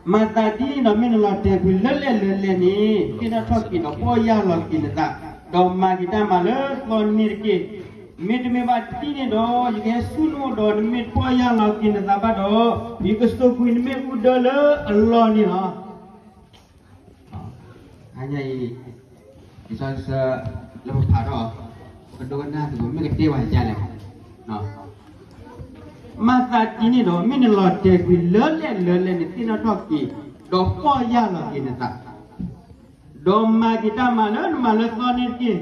မၤသးဒ်န့ၣ်ဒီး မ့ၢ်နလီၤတဲာ်ကွံာ်လၢလဲၣ်လၢလဲၣ်န့ၣ် သ့ၣ်နီၣ်ထီၣ်က့ၤဒီးပီၢ်ယၢ်လီၤက့ၤနသး, ဒီးမၤက့ၤတၢ်မၤလၢသီန့ၣ်တက့ၢ်. မ့တမ့ၢ်ဘၣ်ဒ်န့ၣ်ဒီး ယကဟဲဆူနအိၣ်ဒီးနမ့ၢ်တပီၢ်ယၢ်လီၤက့ၤနသးဘၣ်ဒီး ယကစိာ်ကွံာ်နမ့ၣ်အူဒၢလၢအလီၢ်န့ၣ်လီၤ. အါညါအံၤ လံာ်စီဆှံလၢပဖးထီၣ်အီၤ ပကဒိကနၣ်သကိး မ့ၢ်ကတဲဝဲဒ်လဲၣ်. မၤသးဒ်န့ၣ်ဒီး မ့ၢ်နလီၤတဲာ်ကွံာ်လၢလဲၣ်လၢလဲၣ်န့ၣ် သ့ၣ်နီၣ်ထီၣ်က့ၤ ဒီးပီၢ်ယၢ်လီၤက့ၤနသး, ဒီးမၤက့ၤတၢ်မၤလၢနမၤလၢသီန့ၣ်တက့ၢ်.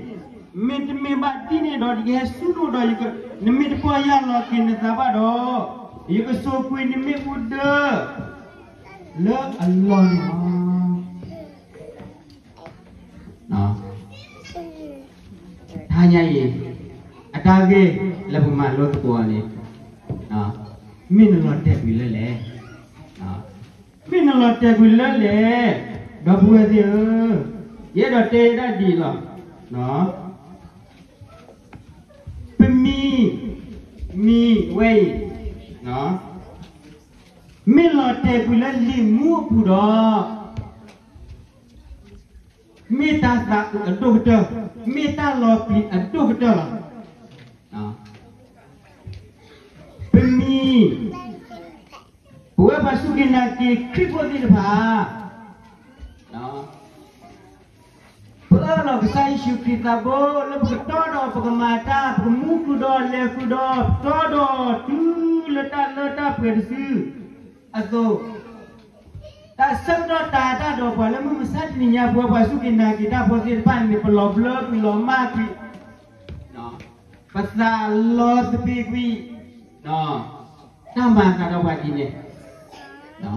မ့တမ့ၢ်ဘၣ်ဒ်န့ၣ်ဒီး ယကဟဲဆူနအိၣ်ဒီး နမ့ၢ်တပီၢ်ယၢ်လီၤက့ၤနသးဘၣ်ဒီး ယကစိာ်ကွံာ်နမ့ၣ်အူဒၢ လၢအလီၢ်န့ၣ်လီၤ. တဟါညါအံၤ အတၢ်ဂ့ၢ်လၢပမၤလိသကိးအီၤန့ၣ် မ့ၢ်နလီၤတဲာ်ကွံာ်လၢလဲၣ်, မ့ၢ်နလီၤတဲာ်ကွံာ်လၢလဲၣ်, ဒီပုၢ်ဝဲၢ်သ့ၣ်ဧၢ, ယအဲၣ်ဒိးတဲဒၣ်ဒ်အံၤလီၤ. ပမံၤ, မံၤဝဲအံၤ မ့ၢ်လီၤတဲာ်ကွံာ်လၢလံာ်မူအပူၤဒီး မ့ၢ်တၢ်သးအုးအဒိၣ်ကတၢၢ်, မ့ၢ်တၢ်လီၤပျံၤအဒိၣ်ကတၢၢ်လီၤ. ပမံၤ, ပဝဲပှၤစူၢ်က့ၤနာ်က့ၤခရံာ်ဖိသ့ၣ်တဖၣ် ပအၢၣ်လီၤကစၢ်ယ့ၣ်ၡူးခရံာ်သးဘိလၢပကတီဒီးပကမၤတၢ်, ပကမူဃုာ်ဒီးလဲၤဃုာ်ဒီး ပတီဒီးတုၤလၢတၢ်လၢတၢ်ပှဲၤတစုအသိး, တၢ်ဆၢကတီၢ်တၤတၢ်ဒီးပှၤလၢမုၢ်မဆါတနံၤညါ ပဝဲပှၤစူၢ်က့ၤနာ်က့ၤတၢ်ဖိသ့ၣ်တဖၣ်န့ၣ် ပလီၤဘျၢကွံာ်လီၤမၢ်ကွံာ်, တၢ်မၤအသးဒီးပှၤဒ်န့ၣ် တၢ်ဆၢကတီၢ်ခဲအံၤ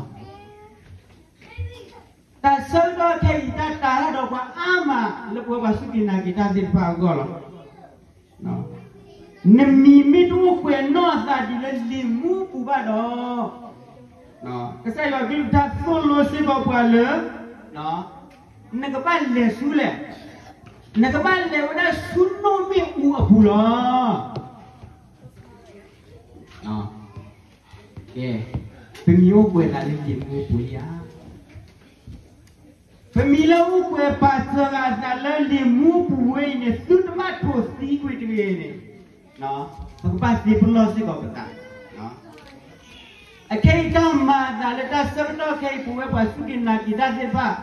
တၢ်တၤတၢ်ဒီးပှၤအါမးလၢပဝဲပှၤစူၢ်က့ၤနာ်က့ၤတၢ်သ့ၣ်တဖၣ်အဂီၢ်လီၤ. နမံၤမ့ၢ်တအိၣ်ကွဲးနီၣ်အသးဒ်လၢလံာ်မူအပူၤဘၣ်ဒီး, ကစၢ်ယွၤကလုၢ်ကထါသိၣ်လိစ့ၢ်ကီးပှၤလၢ နကဘၣ်လဲၤဆူလဲၣ်, နကဘၣ်လဲၤဝဲဒၣ်ဆူနိၣ်မ့ၣ်အူအပူၤလီၤ. ပမံၤအိၣ်ကွဲးသးလၢလံာ်မူအပူၤဧါ. ပမံၤလၢအိၣ်ကွဲးပာ်စၢၤဂၤအသးလၢလံာ်မူအပူၤဝဲအံၤန့ၣ် သုတဘၣ်ထိၣ်သံကွံာ်တဂ့ၤန့ၣ်, ပကဘၣ်သ့ပလီၢ်စ့ၢ်ကီးပသး. အခဲအံၤတၢ်မၤအသးလၢတၢ်ဆၢကတီၢ်ခဲအံၤ ပဝဲပှၤစူၢ်က့ၤနာ်က့ၤတၢ်သ့ၣ်တဖၣ်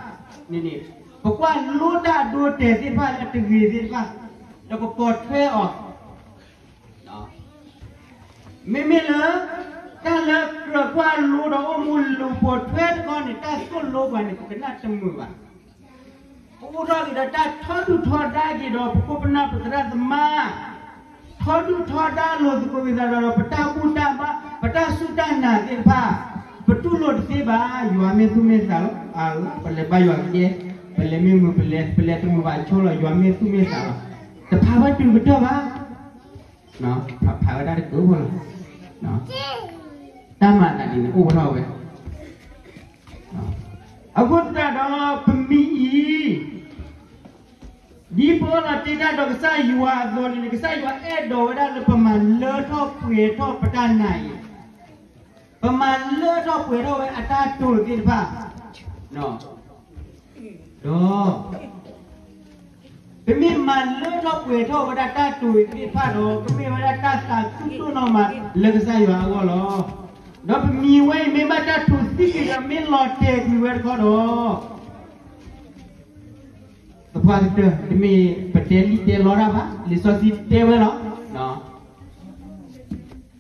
န့ၣ်န့ၣ်, ပကွၢ်လိတၢ်အဒိအတဲာ်သ့ၣ်တဖၣ်လၢအတဂ့ၤသ့ၣ်တဖၣ်, ဒီးပပိာ်ထွဲအီၤ မ့မ့ၢ်လၢ တၢ်လၢကြၢးကွၢ်လိဒီးအိၣ်မူလိာ်ပိာ်ထွဲတခီန့ၣ် တၢ်သိၣ်လိပှၤန့ၣ် ပကနၣ်တမုာ်ဘၣ်. ပအိၣ်ထီၣ်က့ၤဒီးတၢ်ထီဒုၣ်ထီဒါက့ၤဒီးပခိၣ်ပနၢ်ပသရၣ်သမါ, ထီဒုၣ်ထီဒါလိာ်သကိးက့ၤသးဒီး ပတၢ်ဘူၣ်တၢ်ဘါ ပတၢ်စူၢ်တၢ်နာ်သ့ၣ်တဖၣ်, ပတူၢ်လိာ်တသ့ဘၣ်. ယွၤမ့ၢ်သူၣ်မ့ၢ်သးလီၤ. အလီၤ ပလဲၤဘါယွၤကဲ, ပလဲၤမ့ၢ်မုာ် ပလဲၤ ပလဲၤတမုာ်ဘၣ်ဆိလီၤ. ယွၤမ့ၢ်သူၣ်မ့ၢ်သးလီၤ. တဖးဘၣ်တုၤကတၢၢ်ဘၣ်. ဖးဝဲဒၣ်တကၢၢ်ဖိလီၤ. တၢ်မၤသးဒ်န့ၣ်အိၣ်ထီၣ်ဝဲ. အဃိသတးဒီးပမံၤအံၤ, ဒ်ပအၢၣ်လီၤတ့တၢ်ဒီးကစၢ်ယွၤအသိးန့ၣ် ကစၢ်ယွၤအဲၣ်ဒိးဝဲဒၣ်လၢပမၤလၢထီၣ်ပှဲၤထီၣ်ပတၢ်နာ်အံၤ, ပမၤလၢထီၣ်ပှဲၤထီၣ်ဝဲအတၢ်တိာ်သ့ၣ်တဖၣ်, ဒီး ပမ့ၢ်မၤလၢထီၣ်ပှဲၤထီၣ်ဝဲဒၣ်တၢ်တိာ်အံၤသ့ၣ်တဖၣ်ဒီး ကမ့ၢ်ဝဲဒၣ်တၢ်သးခုဒိၣ်နီၢ်မးလၢကစၢ်ယွၤအဂီၢ်လီၤ. ဒီးပမံၤဝဲအံၤမ့ၢ်ဘၣ်တၢ်ထိၣ်သံကွံာ်ဒီး မ့ၢ်လီၤတဲာ်ကွံာ်ဝဲတခီဒီး သပှၢ်ကတၢၢ် တမ့ၢ်ပတဲလံာ်တဲလီတၢ်ဘၣ်, လံာ်စီဆှံတဲဝဲလီၤ.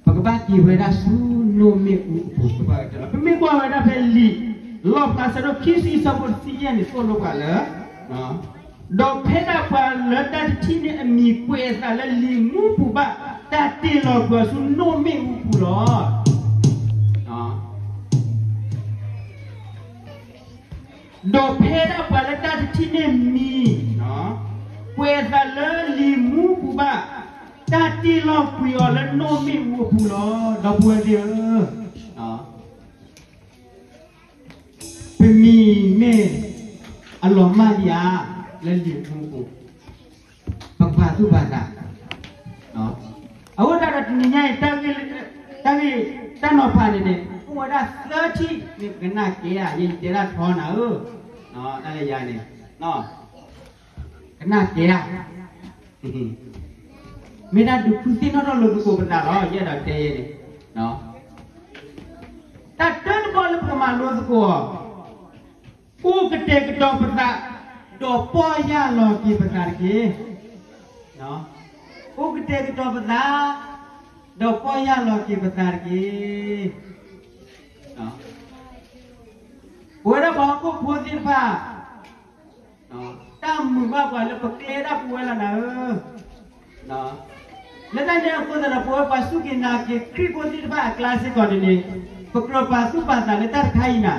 ပကဘၣ်က့ၤဝဲဒၣ်ဆူနိၣ်မ့ၣ်အူအပူၤသပှၢ်ကတၢၢ်လီၤ. ပမ့ၢ်ကွၢ်ဝဲဒၣ်ဖဲလံာ်လီၣ်ဖျါဆၢဒိၣ်ခံဆံအဆၢဖိတဆံယဲၢ်န့ၣ် သိၣ်လိပှၤလၢ ဒီးဖဲဒၣ်ပှၤလၢတၢ်တထံၣ်န့ၢ်အမံၤကွဲးအသးလၢလံာ်မူပူၤဘၣ် တၢ်တ့ၢ်လီၤကွံာ်အီၤဆူနိၣ်မ့ၣ်အူပူၤလီၤ. ဒီးဖဲဒၣ်ပှၤလၢတၢ်တထံၣ်န့ၢ်မံၤ ကွဲးအသးလၢလံာ်မူပူၤဘၣ် တၢ်တ့ၢ်လီၤကွံာ်အီၤလၢနိၣ်မ့ၣ်အူအပူၤလီၤ. ဒီပုၢ်ဝဲၢ်သ့ၣ်ဧၢ, ပမံၤမ့ၢ်အလီၤမၢ်ဒံးဧါ လၢလံာ်မူပူၤ, ပကပာ်သူၣ်ပာ်သး, အဃိသတးဒီးတနံၤညါအံၤ တၢ်ဂ့ၢ် တၢ်ဂ့ၢ်တၢ်နီၤဖးန့ၣ်န့ၣ် အိၣ်ဝဲဒၣ်သၢထံၣ် မ့ၢ်ကနၣ်ကဲဧါ, ယဲယတဲဒၣ်ထီနၤဧၢ, တၢ်လၢယၤန့ၣ် ကနၣ်ကဲဧါ, မ့ၢ်တၢ်ဒုးခူသ့ၣ်နီၣ်ထီၣ်လိာ်သကိးပသးလီၤ. ယအဲၣ်ဒိးတဲယဲန့ၣ် တၢ်တၢတဘီလၢပကမၤလိသကိးအီၤ, အိၣ်ကတဲာ်ကတီၤပသး, ဒီးပီၢ်ယၢ်လီၤက့ၤပသးတက့ၢ်. အိၣ်ကတဲာ်ကတီၤပသး, ဒီးပီၢ်ယၢ်လီၤက့ၤပသးတက့ၢ်. ပဝဲဒၣ်ပှၤဟီၣ်ခိၣ်ဖိသ့ၣ်တဖၣ် တၢ်မုာ်ဘၣ်ပှၤလၢပကျဲဒၣ်ပဝဲလီၤနၤဧၢ. လၢတၢ်န့ၣ်အဃိသတးဒီး ပဝဲပှၤစူၢ်က့ၤနာ်က့ၤခရံာ်ဖိသ့ၣ်တဖၣ်အကျါစ့ၢ်ကီးန့ၣ်န့ၣ်, ပကြၢးပာ်သူၣ်ပာ်သးလၢတၢ်တခါအံၤနၤ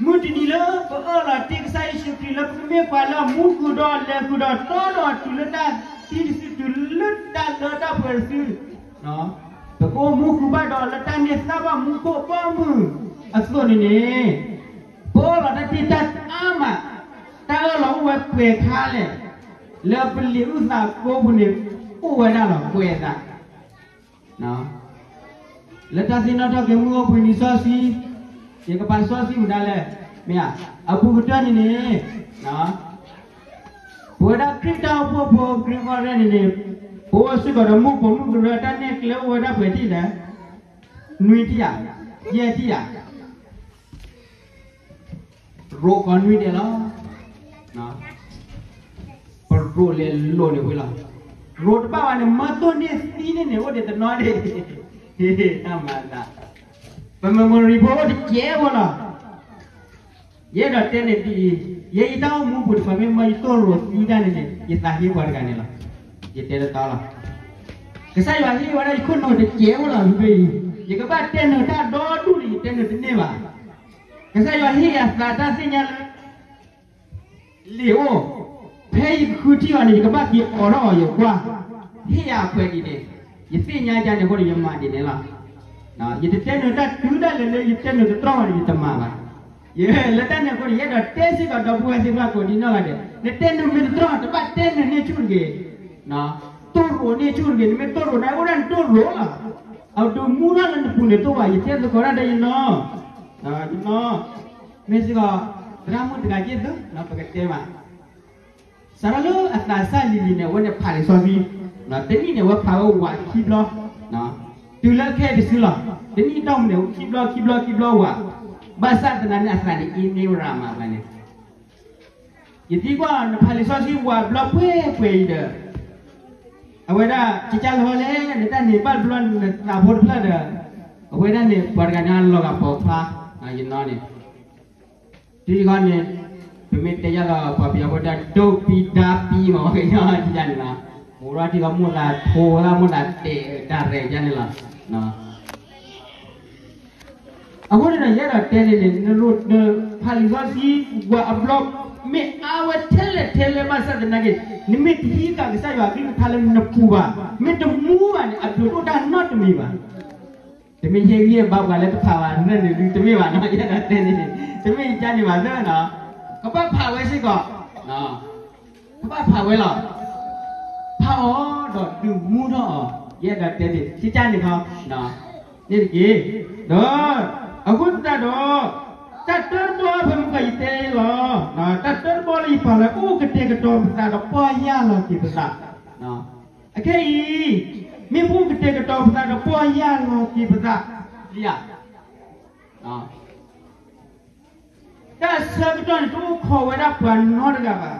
မုၢ်တနံၤလၢပအၢၣ်လီၤတ့ၢ်ကစၢ်ယ့ၣ်ၡူးခရံာ်လၢပကမ့ၢ်ပှၤလၢအမူဃုာ်ဒီးလဲၤဃုာ်ဒီးတီဒီးတုၤလၢတၢ်သံတစု တုၤလၢတၢ်လၢတၢ်ပှဲၤတစု, ပကအိၣ်မူဃုာ်ဘၣ်ဒီးလၢတၢ်န့ၢ်သါဘၣ်မူခိၣ်ဘီမုၢ်အသိးန့ၣ်န့ၣ်, ပအၢၣ်လီၤတၢ်တ့ၢ်တၢ်အါမး, တၢ်အၢၣ်လီၤအိၣ်ဝဲပှဲၤခါလဲၣ်, လၢပလံာ်အုၣ်သးကိးပူၤန့ၣ် အိၣ်ဝဲဒၣ်လီၤပှဲၤသး လၢတၢ်သ့ၣ်နီၣ်ထီၣ်က့ၤမုၢ်အိၣ်ဘှံးနံၤစီဆှံ, ယကပာ်စီဆှံမတၤလဲၣ်, မ့ၢ်ဧါ, အပူၤကတၢၢ်န့ၣ်န့ၣ်, ပဝဲဒၣ်ခရံာ်တၢ်အိၣ်ဖှိၣ်ဖိ Gregorian န့ၣ်န့ၣ်, ပအိၣ်စ့ၢ်ကီးဒီးမူခိၣ်မူကရၢ တၢ်နဲၣ်ကျဲအိၣ်ဝဲဒၣ်ပှဲၤထံၣ်လဲၣ်, နွံထံၣ်ဧါ, ယဲၢ်ထံၣ်ဧါ ရိးကီးနွံဒဲးလီၤ. ပရိးလဲၤလိာ်န့ၣ်ဝဲလီၤ. ရိးတဘၣ်ဘၣ်န့ၣ် မၢသိၣ်န့ၢ်သံန့ၣ်န့ၣ် အိၣ်ဒံးတနီၤဒံး, တၢ်မၤသး, ပ memory ဖိအိၣ်တကဲးဖိလီၤ. ယအဲၣ်ဒိးတဲန့ၣ်ဒ်အံၤ, ယဲယတၢ်အိၣ်မူပူၤတဖၣ်မ့ၢ်မၢယသိၣ်ရိးသံတၢ်န့ၣ်န့ၣ် ယသးဟ့ပှၤတဂၤန့ၣ်လီၤ. ယတဲတတီလီၤ. ကစၢ်ယွၤဟ့ၣ်ဝဲဒၣ်ယခိၣ်နူာ်တကဲးဖိလီၤ ဖဲအံၤ, ယကဘၣ်တဲနုာ်တၢ်ဒီဒူၣ်န့ၣ် ယတဲနုာ်တန့ၢ်ဘၣ်. ကစၢ်ယွၤဟ့ၣ်ယၤသးတၢ်သ့ၣ်ညါလၢ လံာ်အိၣ်, ဖဲယကဃုထံၣ်အီၤန့ၣ် ယကဘၣ်က့ၤအိးထီၣ်အီၤယကွၢ်, ဟ့ၣ်ယၤအခွဲးဒ်န့ၣ်, ယသ့ၣ်ညါဒ်န့ၣ်အဃိန့ၣ် ယမၤဒ်န့ၣ်လီၤ. ယတတဲနုာ်တၢ်တုၤဒၣ်လဲာ်လၢယတဲနုာ်တတြီၢ်ဘၣ်န့ၣ် ယတမၤဘၣ်. လၢတၢ်န့ၣ်အဃိန့ၣ် ယအဲၣ်ဒိးတဲစ့ၢ်ကီးဒီပုၢ်ဝဲၢ်သ့ၣ်တဖၣ်ကိးဒံးနီၢ်ဂၤဒဲး, နတဲနုာ်မ့ၢ်တတြီၢ် တဘၣ်တဲနုာ်န့ၢ်ဆူၣ်တဂ့ၤ, တိၢ်ရိးန့ၢ်ဆူၣ်တဂ့ၤ, နမ့ၢ်တိၢ်ရိးန့ၣ် အိၣ်ဒၣ်နတိၢ်ရိးလီၤ. အဒိးမူထီၣ်လၢနပူၤန့ၣ်တအိၣ်ဘၣ်, ယတဲသကိးတၢ်ဒီးယနီၤ, ယနီၤ, မ့ၢ်စ့ၢ်ကီး သရၣ်မုၣ်တဂၤက့ၢ်သု, ပကတဲမး စးထီၣ်လၢအသးစၢ်လံၤလံၤန့ၣ် အဝဲန့ၣ်ဖးလံာ်စီဆှံ, တနံၣ်န့ၣ် အဝဲဖးဝဲဝးခံဘျီ, တုၤလၢခဲအံၤတစုလီၤ. တနံၣ်တီၢ်ပူၤန့ၣ် ခံဘျီ ခံဘျီ ခံဘျီဝး, ဘၣ်ဆၣ်သနာ်န့ၣ် အသးန့ၣ် အ့န့ရၤမးဘၣ်န့ၣ်, ယသံကွၢ် နဖးလံာ်စီဆှံဝးဘျီပှဲၤပှဲၤအံၤဒီး အဝဲဒၣ် ကကၢ်လီၤလဲၣ် နတၢ်န့ၣ်ဘၣ်ဘျီနသးဖိတဖျၢၣ်ဒီး, အဝဲဒၣ်န့ၣ် ပှၤတဂၤန့ၣ်လီၤဂာ်ပိာ်ခွါ, ယနီၤန့ၣ် တခီန့ၣ် ပမ့ၢ်တဲယၤလီၤ ပှၤပယီၤဖိဒၣ် ဒိပံဒါပံမး ပကညီဒ်န့ၣ်လီၤ. အိၣ်ဒီးထံကီၢ်မိၣ်သးထိဝဲဒၣ်မိၣ်သးတဲာ်ဒၣ်ရဲၣ်ဒ်န့ၣ်လီၤ. အဃိန့ၣ်ဒီး ယအဲၣ်ဒိးတဲန့ၣ်န့ၣ် နဖးလံာ်စီဆှံဝးအဘျီ မ့ၢ်အါဝဲထဲလဲၣ်ထဲလဲၣ်ဘၣ်ဆၣ်သနာ်က့ နမ့ၢ်တဟံးဃာ်ကစၢ်ယွၤအကလုၢ်ကထါလၢနပူၤဘၣ်, မ့ၢ်တမူဘၣ်န့ၣ် အဘျုးတအိၣ်တၢ်နီတမံၤဘၣ်. တမ့ၢ်ယဲၢ်ဂံၢ်ဘါပှၤလၢတဖးဘၣ် နၢၣ်န့ၣ်ဒုးတမ့ၢ်ဘၣ်နီၤ, ယအဲၣ်ဒိးတဲန့ၣ်န့ၣ် တမ့ၢ်ယကါန့ၣ်ဘၣ်သၢနီၤ, ကဘၣ်ဖးဝဲစ့ၢ်ကီး, ကဘၣ်ဖးဝဲလီၤ. ဖးအီၤဒီးဒုးမူထီၣ်အီၤ, ယအဲၣ်ဒိးတဲန့ၣ် ယကါန့ၣ်ခီ, န့ၣ်တက့ၢ်. ဒီး အဃိသတးဒီး တၢ်တၢတဘီဖဲမုၢ်ကယတဲလီၤ, တၢ်တၢတဘီလၢယပာ်လၢ အိၣ်ကတဲာ်ကတီၤပသးဒီးပီၢ်ယၢ်လီၤက့ၤပသး အခဲအံၤ မ့ၢ်ပအိၣ်ကတဲာ်ကတီၤပသးဒီးပီၢ်ယၢ်လီၤက့ၤပသးလံဧါ, တၢ်ဆၢကတီၢ်န့ၣ် တအိၣ်ခိးဝဲဒၣ်ပှၤနီတဂၤဘၣ်.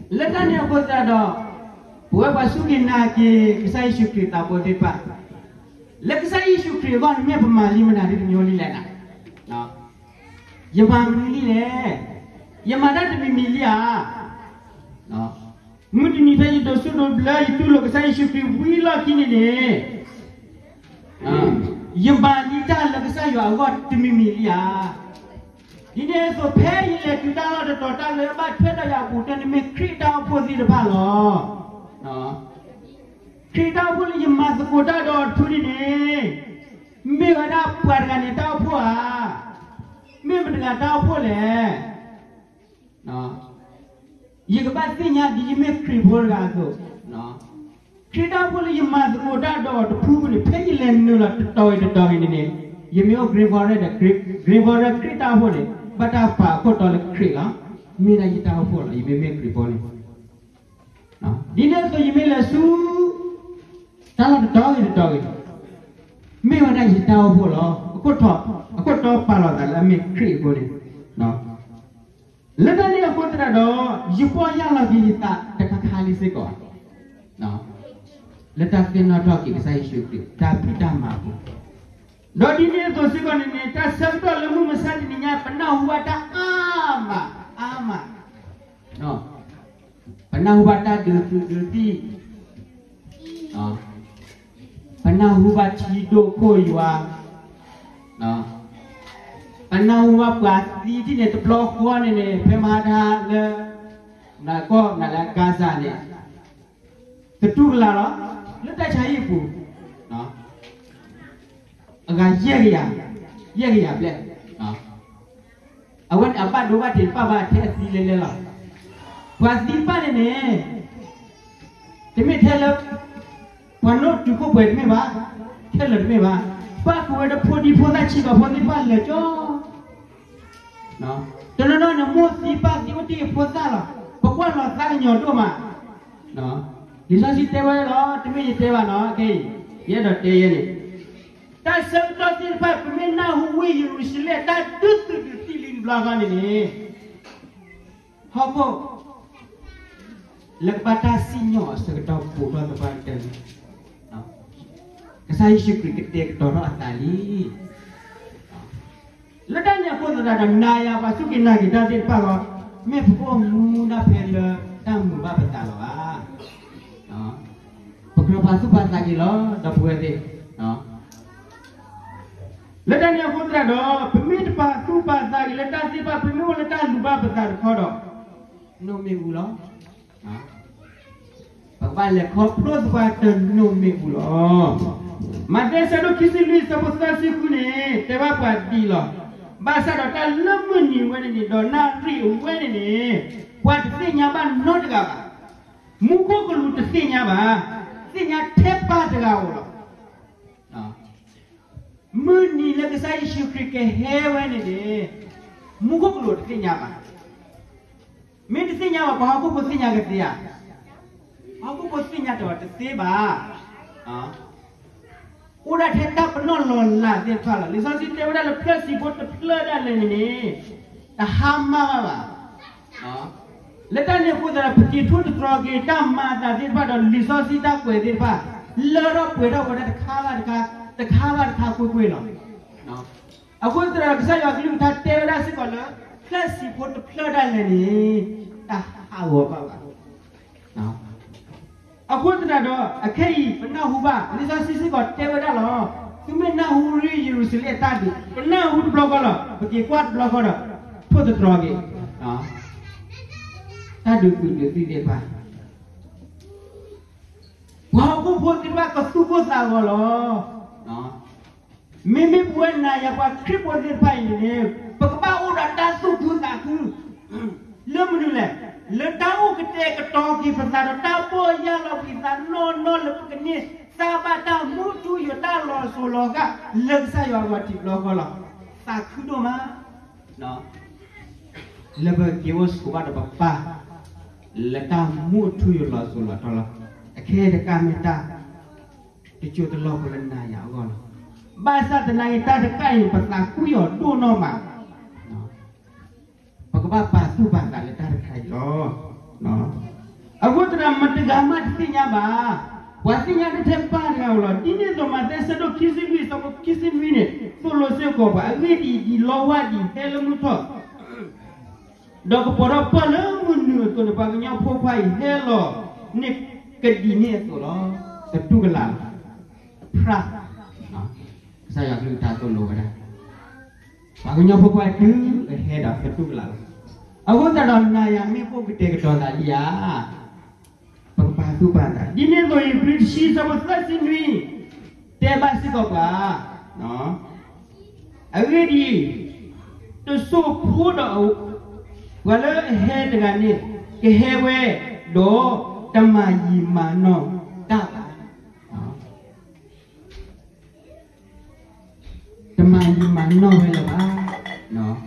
လၢတၢ်န့ၣ်အဃိသတးဒီး ပဝဲပှၤစူၢ်က့ၤနာ်က့ၤ ကစၢ်ယ့ၣ်ၡူးခရံာ်သးဘိသ့ၣ်တဖၣ်, လၢကစၢ်ယ့ၣ်ၡူးခရံာ်အဂီၢ်န့ၣ် မ့ၢ်ပမၤလံမနုၤဒ်တမံၤလံလဲၣ်. ယမၤမနုၤလံလဲၣ်. ယမၤတၢ်တမံၤမံၤလံဧါ. မုၢ်တနံၤဖဲယဒိးဆူၣ်ဒိးဘျၢ ယတူၢ်လိာ်ကစၢ်ယ့ၣ်ၡူးခရံာ်ဝံၤလီၢ်ခံန့ၣ်န့ၣ် ယမၤလံတၢ်လၢကစၢ်ယွၤအဂီၢ်တမံၤမံၤလံဧါ. ဒ်န့ၣ်အသိး ဖဲယလဲၤတုၤတၢ်လီၢ်တတီၤ တၢ်လၢဘၣ်ထွဲဒီးယၤအပူၤတၢ်န့ၣ် မ့ၢ်ခရံာ်တၢ်အိၣ်ဖှိၣ်သ့ၣ်တဖၣ်လီၤ. ခရံာ်တၢ်အိၣ်ဖှိၣ်လၢယမၤသကိးတၢ်ဒီးအထူန့ၣ်န့ၣ် မ့ၢ်ဝဲဒၣ်ပှၤတဂၤန့ၣ်တၢ်အိၣ်ဖှိၣ်ဧါ. မ့ၢ်မတၤတဂၤတၢ်အိၣ်ဖှိၣ်လဲၣ်. ယကဘၣ်သ့ၣ်ညါဒ်ယမ့ၢ်ခရံာ်ဖိတဂၤအသိး, ခရံာ်တၢ်အိၣ်ဖှိၣ်လၢယမၤသကိးတၢ်ဒီးအီၤတဖုဖုန့ၣ် ဖဲယလဲၤနုာ်လီၤတတီၤဂ့ၤတတီၤဂ့ၤန့ၣ်န့ၣ်, ယမ့ၢ်အိၣ် grandfather ဒီး grandfather ခရံာ်တၢ်အိၣ်ဖှိၣ်န့ၣ် ဘၣ်တၢ်ပာ်အခိၣ်တီလၢခရံာ်လီၤ. မ့ၢ်ဒၣ်ယတၢ်အိၣ်ဖှိၣ်လီၤ ယမ့မ့ၢ်ခရံာ်ဖိန့ၣ် ဒ်န့ၣ်အသိးယမ့ၢ်လဲၤဆူ တၢ်လီၢ်တတီၤဂ့ၤတတီၤဂ့ၤ, မ့ၢ်ဝဲဒၣ်ယတၢ်အိၣ်ဖှိၣ်လီၤ. အခိၣ်တီ, အခိၣ်တီပာ်လီၤသးလၢအမ့ၢ်ခရံာ်အဃိန့ၣ်, လၢတၢ်န့ၣ်အဃိသတးဒီး ယပီၢ်ယၢ်လီၤက့ၤယသးတခါခါလံစ့ၢ်ကီး လၢတၢ်သ့ၣ်နီၣ်ထီၣ်က့ၤကစၢ်ယ့ၣ်ၡူးခရံာ် တၢ်ဖံးတၢ်မၤအပူၤ, ဒီးဒ်န့ၣ်အသိးစ့ၢ်ကီးန့ၣ်န့ၣ် တၢ်ဆၢကတီၢ်လၢမုၢ်မဆါတနံၤညါ ပနၢ်ဟူဘၣ်တၢ်အါမး, အါမး, ပနၢ်ဟူဘၣ်တၢ်ဒုးသုးဒုးသံၣ်, ပနၢ်ဟူဘၣ်ထံဒိၣ်ခိၣ်ယွၤ, ပနၢ်ဟူဘၣ်ပှၤသံဒ်န့ၣ် တဘျီဃီန့ၣ်န့ၣ် ဖဲမဟါတဟါလၢ နကီၢ်နလၢ Gaza န့ၣ် သတူၢ်ကလာ်လီၤ လၢတၢ်ဆါဟံၣ်အပူၤ အဂၤယဲၢ်ကယၤ, ယဲၢ်ကယၤဘျဲၣ်, အဝဲန့ၣ်အဘၣ်ဒိဘၣ်ထံးတဖၣ်ဘၣ်ထဲအသံလဲၤလဲၤလီၤ. ပှၤသံတဖၣ်န့ၣ်န့ၣ် တမ့ၢ်ထဲလၢ ပှၤနီၣ်တုၤခိၣ်ပှဲၤတမ့ၢ်ဘၣ်, ခဲလၢာ်တမ့ၢ်ဘၣ်, ပၣ်ဃုာ်ဝဲဒီးဖိဒံဖိသၣ်ဆံးကိာ်ဖိသ့ၣ်တဖၣ်လဲၤကၠီ တနီၤနီၤန့ၣ် မိၢ်သံပၢ်သံအိၣ်တ့ၢ်ဖိသၣ်လီၤ. ပကွၢ်လီၤသးကညီၤဒိၣ်မး, လံာ်စီဆှံတဲဝဲလီၤ တမ့ၢ်ယတဲဘၣ်နီၤ ခဲအံၤ ယအဲၣ်ဒိးတဲယဲန့ၣ် တၢ်ဆၢကတီၢ်သ့ၣ်တဖၣ် ပမ့ၢ်နၢ်ဟူဝ့ၢ်ယရူၤၡလ့ၣ် တၢ်ဒုးသုးဒုးသံၣ်လံတဘျီဃီန့ၣ်န့ၣ် ဟီၣ်ခိၣ် လၢကဘၣ်တၢ်စံၣ်ညီၣ်အဆၢကတီၢ် ဘူးထီၣ်သပှၢ်ကတၢၢ်န့ၣ် ကစၢ်ယ့ၣ်ၡူးခရံာ်ကတဲာ်ကတီၤထီၣ်အသးလံ. လၢတၢ်န့ၣ်အဃိသတးဒီး နၤယၤပှၤစူၢ်က့ၤနာ်က့ၤတၢ်သ့ၣ်တဖၣ်လီၤ. မ့ၢ်ပကအိၣ်မူဒၣ်ဖဲလၢတၢ်မုာ်ဘၣ်ပသးလီၤဘၣ်. ပကြၢးပာ်သူၣ်ပာ်သးက့ၤလီၤ ဒီပုၢ်ဝဲၢ်သ့ၣ် လၢတၢ်န့ၣ်အဃိသတးဒီး ပမ့ၢ်တပာ်သူၣ်ပာ်သးက့ၤလၢတၢ်သ့ၣ်တဖၣ် ပမ့ၢ်အိၣ်လၢတၢ်လူၤဘၣ်ပသးတခီဒီး နိၣ်မ့ၣ်အူလီၤ. ပကဘၣ်လဲၤခီဖျိသပှၢ်တနိၣ်မ့ၣ်အူလီၤ. မးသဲဆၢဒိၣ်ခံဆံလွံၢ် ဆၢဖိသၢဆံဃုန့ၣ် တဲဘၣ်ပှၤဒ်အံၤလီၤ. ဘၣ်ဆၣ်ဒီးတၢ်လၢမုၢ်နံၤဝဲန့ၣ်န့ၣ် ဒီးနၣ်ရံၣ်အဝဲန့ၣ်န့ၣ် ပှၤတသ့ၣ်ညါဘၣ်နီတဂၤဘၣ်. မူခိၣ်ကလူးတသ့ၣ်ညါဘၣ်, သ့ၣ်ညါထဲပၢ်တဂၤဧိၤလီၤ. မုၢ်နံၤလၢကစၢ်ယ့ၣ်ၡူးခရံာ်ကဟဲဝဲန့ၣ်န့ၣ် မူခိၣ်ကလူးတသ့ၣ်ညါဘၣ်. မ့ၢ်တသ့ၣ်ညါဘၣ် ပှၤဟီၣ်ခိၣ်ဖိသ့ၣ်ညါကသ့ဧါ. ပှၤဟီၣ်ခိၣ်ဖိသ့ၣ်ညါတၢ်တသ့ဘၣ်. အိၣ်ဒၣ်ထဲတၢ်ပနီၣ်လီၤလးသ့ၣ်တဖၣ်လီၤ. လံာ်စီဆှံတဲဝဲဒၣ်လၢဖျၢၣ်ဆံးဖိတဖျၢၣ်ဒၣ်လဲာ်န့ၣ်န့ၣ် တဟါမၢ်ဘၣ်ဘၣ်. လၢတၢ်န့ၣ်အဃိသတးဒီး ပက့ၤထိၣ်သတြီၤက့ၤတၢ်မၤအသးသ့ၣ်တဖၣ်ဒီး လံာ်စီဆှံတၢ်ကွဲးသ့ၣ်တဖၣ် လၢထီၣ်ပှဲၤထီၣ်ဝဲဒၣ်တခါဘၣ်တခါ, တခါဘၣ်တခါကွ့ၢ်ကွ့ၢ်လီၤ. အဃိသတးဒီး ကစၢ်ယွၤကလုၢ်ကထါတဲဝဲဒၣ်စ့ၢ်ကီးလၢ ဖျၢၣ်ဆံးဖိတဖျၢၣ်ဒၣ်လဲာ်န့ၣ် တဟးဂီၤဘၣ်ဘၣ်. အဃိသတးဒီး အခဲအံၤ ပနၢ်ဟူဘၣ် လံာ်စီဆှံစ့ၢ်ကီးတဲဝဲဒၣ်လီၤ. သုမ့ၢ်နၢ်ဟူရ့ ယရူၤၡလ့ၣ်အတၢ်ဒုး ပနၢ်ဟူတဘျီဃီလီၤ. ပက့ၤကွၢ်တဘျီဃီဒီး ထိၣ်သတြီၤက့ၤ တၢ်ဒုးသုးဒုးသံၣ်သ့ၣ်တဖၣ် ပှၤဟီၣ်ခိၣ်ဖိသ့ၣ်တဖၣ်ကသူၣ်ကိၢ်သးဂီၤလီၤ. မ့မ့ၢ်ပဝဲနၤယၤပှၤခရံာ်ဖိသ့ၣ်တဖၣ်အံၤန့ၣ် ပကဘၣ်အိၣ်ဒီးတၢ်သူၣ်ခုသးခု လၢမနုၤလဲၣ်, လၢတၢ်အိၣ်ကတဲာ်ကတီၤက့ၤပသးဒီး တၢ်ပီၢ်ယၢ်လီၤကွံာ်သးနီၢ်နီၢ်လၢပကန့ၢ်သးဘၣ်တၢ်မူထူယိာ်တၢ်လီၤစိၤလီၤဃာ် လၢကစၢ်ယွၤအဂီၢ်ထံးဘျီဃီလီၤ. သးခုဒိၣ်မး လၢပက့ၤအိၣ်ဆိးဘၣ်ဒီးပပၢ် လၢတၢ်မူအထူအယိာ်လီၤစိၤလီၤထီလီၤ. အခဲအံၤတကးမ့ၢ်တၢ် တစိၢ်တလီၢ်ဖိလၢနၤယၤအဂီၢ်လီၤ. ဘၣ်ဆၣ်သနာ်က့ တၢ်တကးအံၤ ပသးခုယီၤဒိၣ်နီၢ်မး ပကဘၣ်ပာ်သူၣ်ပာ်သးလၢတၢ်တခါအံၤလီၤ. အဃိသတးဒီး မတဂၤမးတသ့ၣ်ညါဘၣ်. ပှၤသ့ၣ်ညါတထဲပၢ်တဂၤဧိၤလီၤ. ဒ်န့ၣ်အသိး မးသဲဆၢဒိၣ်ခံဆံလွံၢ် ဆၢဖိခံဆံနွံန့ၣ် သိၣ်လိစ့ၢ်ကီးပှၤ, အဂ့ၢ်ဒ်အံၤ, ဒ်လီဝၢ်ဒံးဟဲလၢမုၢ်ထီၣ် ဒီးကပီၤထီၣ်ပၢၢ်လၢမုၢ်နုာ်အသိးန့ၣ် ပှၤကညီဖိခွါအံၤဟဲလီၤန့ၣ်ကဒံးန့ၣ်အသိးလီၤ. သတူၢ်ကလာ်လီၤ. ဖြၣ်, ကစၢ်ယွၤကလုၢ်ကထါသိၣ်လိဝဲဒၣ် ပှၤကညီဖိခွါတုၤအဟဲဒီးသတူၢ်ကလာ်လီၤ. အဃိသတးဒီး နၤယၤမ့ၢ်ပအိၣ်ကတဲာ်ကတီၤသးဒ်ဧါ ပကပာ်သူၣ်ပာ်သး. ဒ်န့ၣ်အသိး ဧ့ၤဘြံၤတဆံဆၢဖိသၢဆံနွံ တဲဘၣ်စ့ၢ်ကီးပှၤ, အဂ့ၢ်ဒ်အံၤ, တစိၢ်ဖိဒီး ပှၤလၢအဟဲတဂၤန့ၣ် ကဟဲဝဲ, ဒီးတမၤယံာ်မၤနီၢ်တၢ်ဘၣ်. တမၤယံာ်မၤနီၢ်ဝဲလၢၤဘၣ်.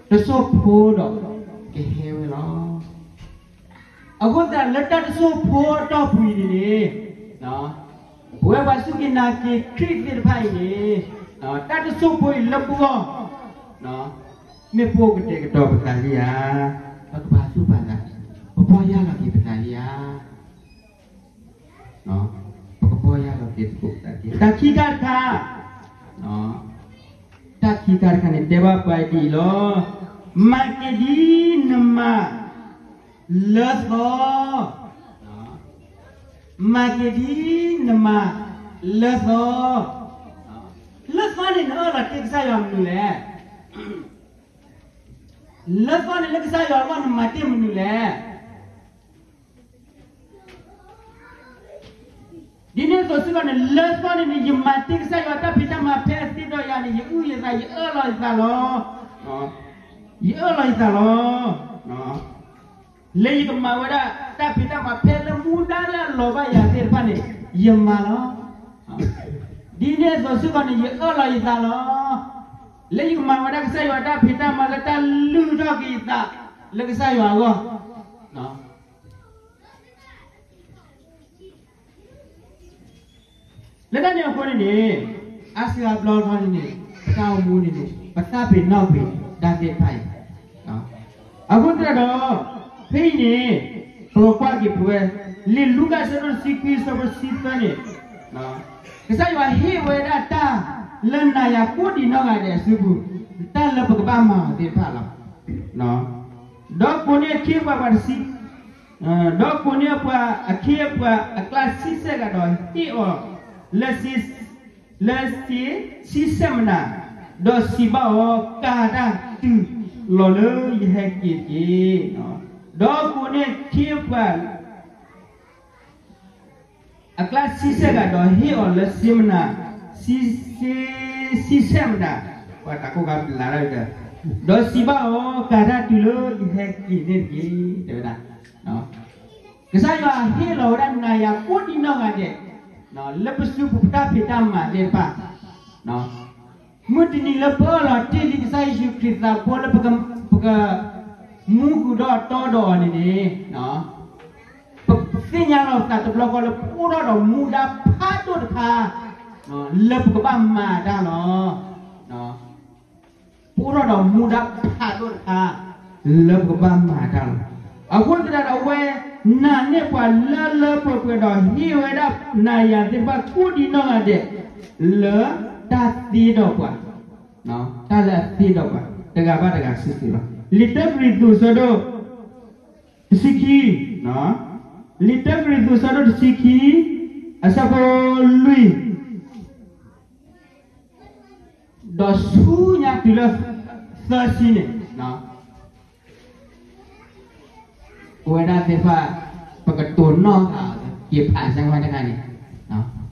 တစိၢ်ဖိဒီးကဟဲဝဲလီၤ. အဃိသတးလၢတၢ်တစိၢ်ဖိအတီၢ်ပူၤအံၤန့ၣ်န့ၣ်, ပဝဲပှၤစူၢ်က့ၤနာ်က့ၤခရံာ်သ့ၣ်တဖၣ်အံၤန့ၣ်, တၢ်တစိၢ်ဖိအံၤလၢပဂီၢ်, မ့ၢ်ပအိၣ်ကတဲာ်ကတီၤပသးလံဧါ, ပကဘၣ်သူၣ်ပာ်သး, ပပီၢ်ယၢ်လီၤက့ၤပသးလံဧါ. ပကပီၢ်ယၢ်လီၤက့ၤသကိးပသးလံ. တၢ်ခံခါတခါ, တၢ်ခံခါတခါန့ၣ် တဲဘၣ်ပှၤဒ်အံၤလီၤ. မၤက့ၤဒ်နမၤလၢသီ, မၤက့ၤဒ်နမၤလၢသီ. လၢသီန့ၣ်နအၢၣ်လီၤတ့ၢ်ကစၢ်ယွၤမနုၤလဲၣ်. လၢသီန့ၣ်လၢကစၢ်ယွၤအဂီၢ် နမၤတ့ၢ်မနုၤလဲၣ်. ဒ်န့ၣ်အသိးစ့ၢ်ကီးန့ၣ် လၢသီန့ၣ်န့ၣ် ယမၤတ့ၢ်ကစၢ်ယွၤတၢ်ဖံးတၢ်မၤဖဲအသ့ဒီးယၤန့ၣ် ယအုၣ်ယသး ယအၢၣ်လီၤယသးလီၤ. ယအၢၣ်လီၤယသးလီၤ. လၢယကမၤဝဲဒၣ်တၢ်ဖံးတၢ်မၤဖဲလၢမူဒါလၢအလီၤဘၣ်ယၤသ့ၣ်တဖၣ်န့ၣ် ယမၤလီၤ. ဒ်န့ၣ်အသိးစ့ၢ်ကီးန့ၣ် ယအၢၣ်လီၤယသးလီၤ. လၢယကမၤဝဲဒၣ်ကစၢ်ယွၤတၢ်ဖံးတၢ်မၤလၢတၢ်လုၢ်ထီၣ်က့ၤယသး လၢကစၢ်ယွၤအဂီၢ်. လၢတၢ်န့ၣ်အဃိန့ၣ်န့ၣ်, အါစုအါဘျီထီၣ်န့ၣ်န့ၣ် ပတၢ်အိၣ်မူန့ၣ်န့ၣ် ပသးပ့ၤနီၣ်ကွံာ်တၢ်သ့ၣ်တဖၣ်အံၤ. အဃိသတးဒီး, ဖဲအံၤန့ၣ်, ပကကွၢ်က့ၤပဝဲ, လံာ်လူၤကၣ်အဆၢဒိၣ်တဆံခွံ အဆၢဖိတဆံသၢန့ၣ်, ကစၢ်ယွၤဟ့ၣ်ဝဲဒၣ်တၢ်လၢနၤယၤကိးဒံးနီၢ်ဂၤဒဲးအစုပူၤ, တၢ်လၢပကဘၣ်မၤအီၤသ့ၣ်တဖၣ်လီၤ. ဒီးကိးန့ၢ်အခ့အပှၤတဆံ, ဒီးကိးန့ၢ်ပှၤအခ့အပှၤအကျါဆံဆဲၣ်ဂၤဒီးဟ့ၣ်အီၤလၢ လၢစ့ဆံဆဲၣ်မနၤ, ဒီးစံးဘၣ်အီၤ, ကၤတၢ်တုၤလီၤလၢယဟဲက့ၤတက့ၢ်. ဒီးကိးန့ၢ်အခ့အပှၤ အကျါဆံဆဲၣ်ဂၤဒီးဟ့ၣ်အီၤလၢစ့မနၤ, စ့, စ့ဆံဆဲၣ်မနၤ, ပှၤတၢ်ကိးဂၤဘျးဒၣ်, ဒီးစံးဘၣ်အီၤ, ကၤတၢ်တုၤလၢယဟဲက့ၤန့ၣ်တက့ၢ်, တဲဝဲဒၣ်. ကစၢ်ယွၤဟ့ၣ်လီၤဝဲဒၣ်နၤယၤကိးဒံးနီၢ်ဂၤဒဲး, လၢပစုပူၤပတၢ်ဖံးတၢ်မၤသ့ၣ်တဖၣ် မုၢ်တနံၤလၢပအၢၣ်လီၤတ့ၢ်လံကစၢ်ယ့ၣ်ၡူးခရံာ်သးဘိလၢပက, ပကမူဃုာ်ဒီးတီဒီးအီၤန့ၣ်န့ၣ်, ပသ့ၣ်ညါလီၤပသးတဘျီဃီလၢ ပအိၣ်ထီၣ်ဒီးမူဒါဖးဒိၣ်တခါ လၢပကဘၣ်မၤတၢ်လီၤ. ပအိၣ်ထီၣ်ဒီးမူဒါဖးဒိၣ်တခါ လၢပကဘၣ်မၤတၢ်လီၤ. အဃိသတးဒီးအဝဲ နာ်န့ၢ်ပှၤလၢလၢပှဲၤပှဲၤဒီး ဟ့ၣ်ဝဲဒၣ်နၤယၤသ့ၣ်တဖၣ်ကိးဒံးနီၢ်ဂၤဒဲး လၢတၢ်သ့ဒီးပှၤ, တၢ်လၢအသ့ဒီးပှၤ တဂၤဘၣ်တဂၤစုာ်စုာ်လီၤ. လံာ်တၢကရံၣ်သူးအဆၢဒိၣ်တဆံခံ, လံာ်တၢကရံၣ်သူးအဆၢဒိၣ်တဆံခံ အဆၢဖိလွံၢ် ဒီးဆူညါတုၤလၢသၢဆံန့ၣ်, ပဝဲဒၣ်သ့ၣ်တဖၣ် ပကတိၤနီၣ်ဃာ်အီၤ က့ၤဖးစၢၤဝဲတခါန့ၣ်,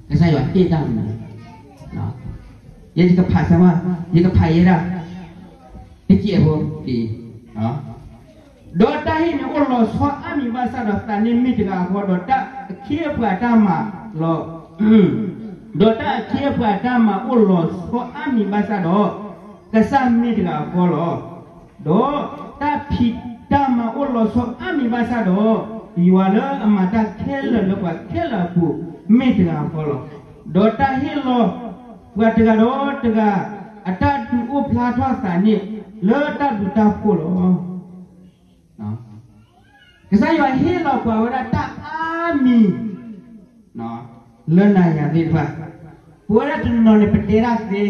ကစၢ်ယွၤဟ့ၣ်တၢ်မနုၤ, ယဲယကဖးစၢၤဝဲ, ယကဖးယဲဒၣ် တကဲးဖိအံၤ, ဒီးတၢ်ဟ့ၣ်န့ၣ်အိၣ်လီၤဆီအါမံၤဘၣ်ဆၣ်ဒီး သးန့ၣ်မ့ၢ်တဂၤအဃီ ဒီးတၢ်အခ့အပှၤအတၢ်မၤလီၤ ဒီးတၢ်အခ့အပှၤအတၢ်မၤအိၣ်လီၤဆီအါမံၤဘၣ်ဆၣ်ဒီး ကစၢ်မ့ၢ်တဂၤအဃီလီၤ. ဒီးတၢ်ဖံးတၢ်မၤအိၣ်လီၤဆီအါမံၤဘၣ်ဆၣ်ဒီး ယွၤလၢအမၤတၢ်ခဲလၢာ်လၢပှၤခဲလၢာ်အပူၤ မ့ၢ်တဂၤအဃီလီၤ. ဒီးတၢ်ဟ့ၣ်လီၤပှၤတဂၤဒီးတဂၤ အတၢ်ဒုးအိၣ်ဖျါထီၣ်သးန့ၣ် လၢတၢ်ဘျုးတၢ်ဖှိၣ်လီၤ. ကစၢ်ယွၤဟ့ၣ်လီၤပှၤဝဲဒၣ်တၢ်အါမံၤ လၢနၤယၤသ့ၣ်တဖၣ်, ပဝဲဒၣ်တနီၤနီၤန့ၣ် ပတဲတၢ်သ့,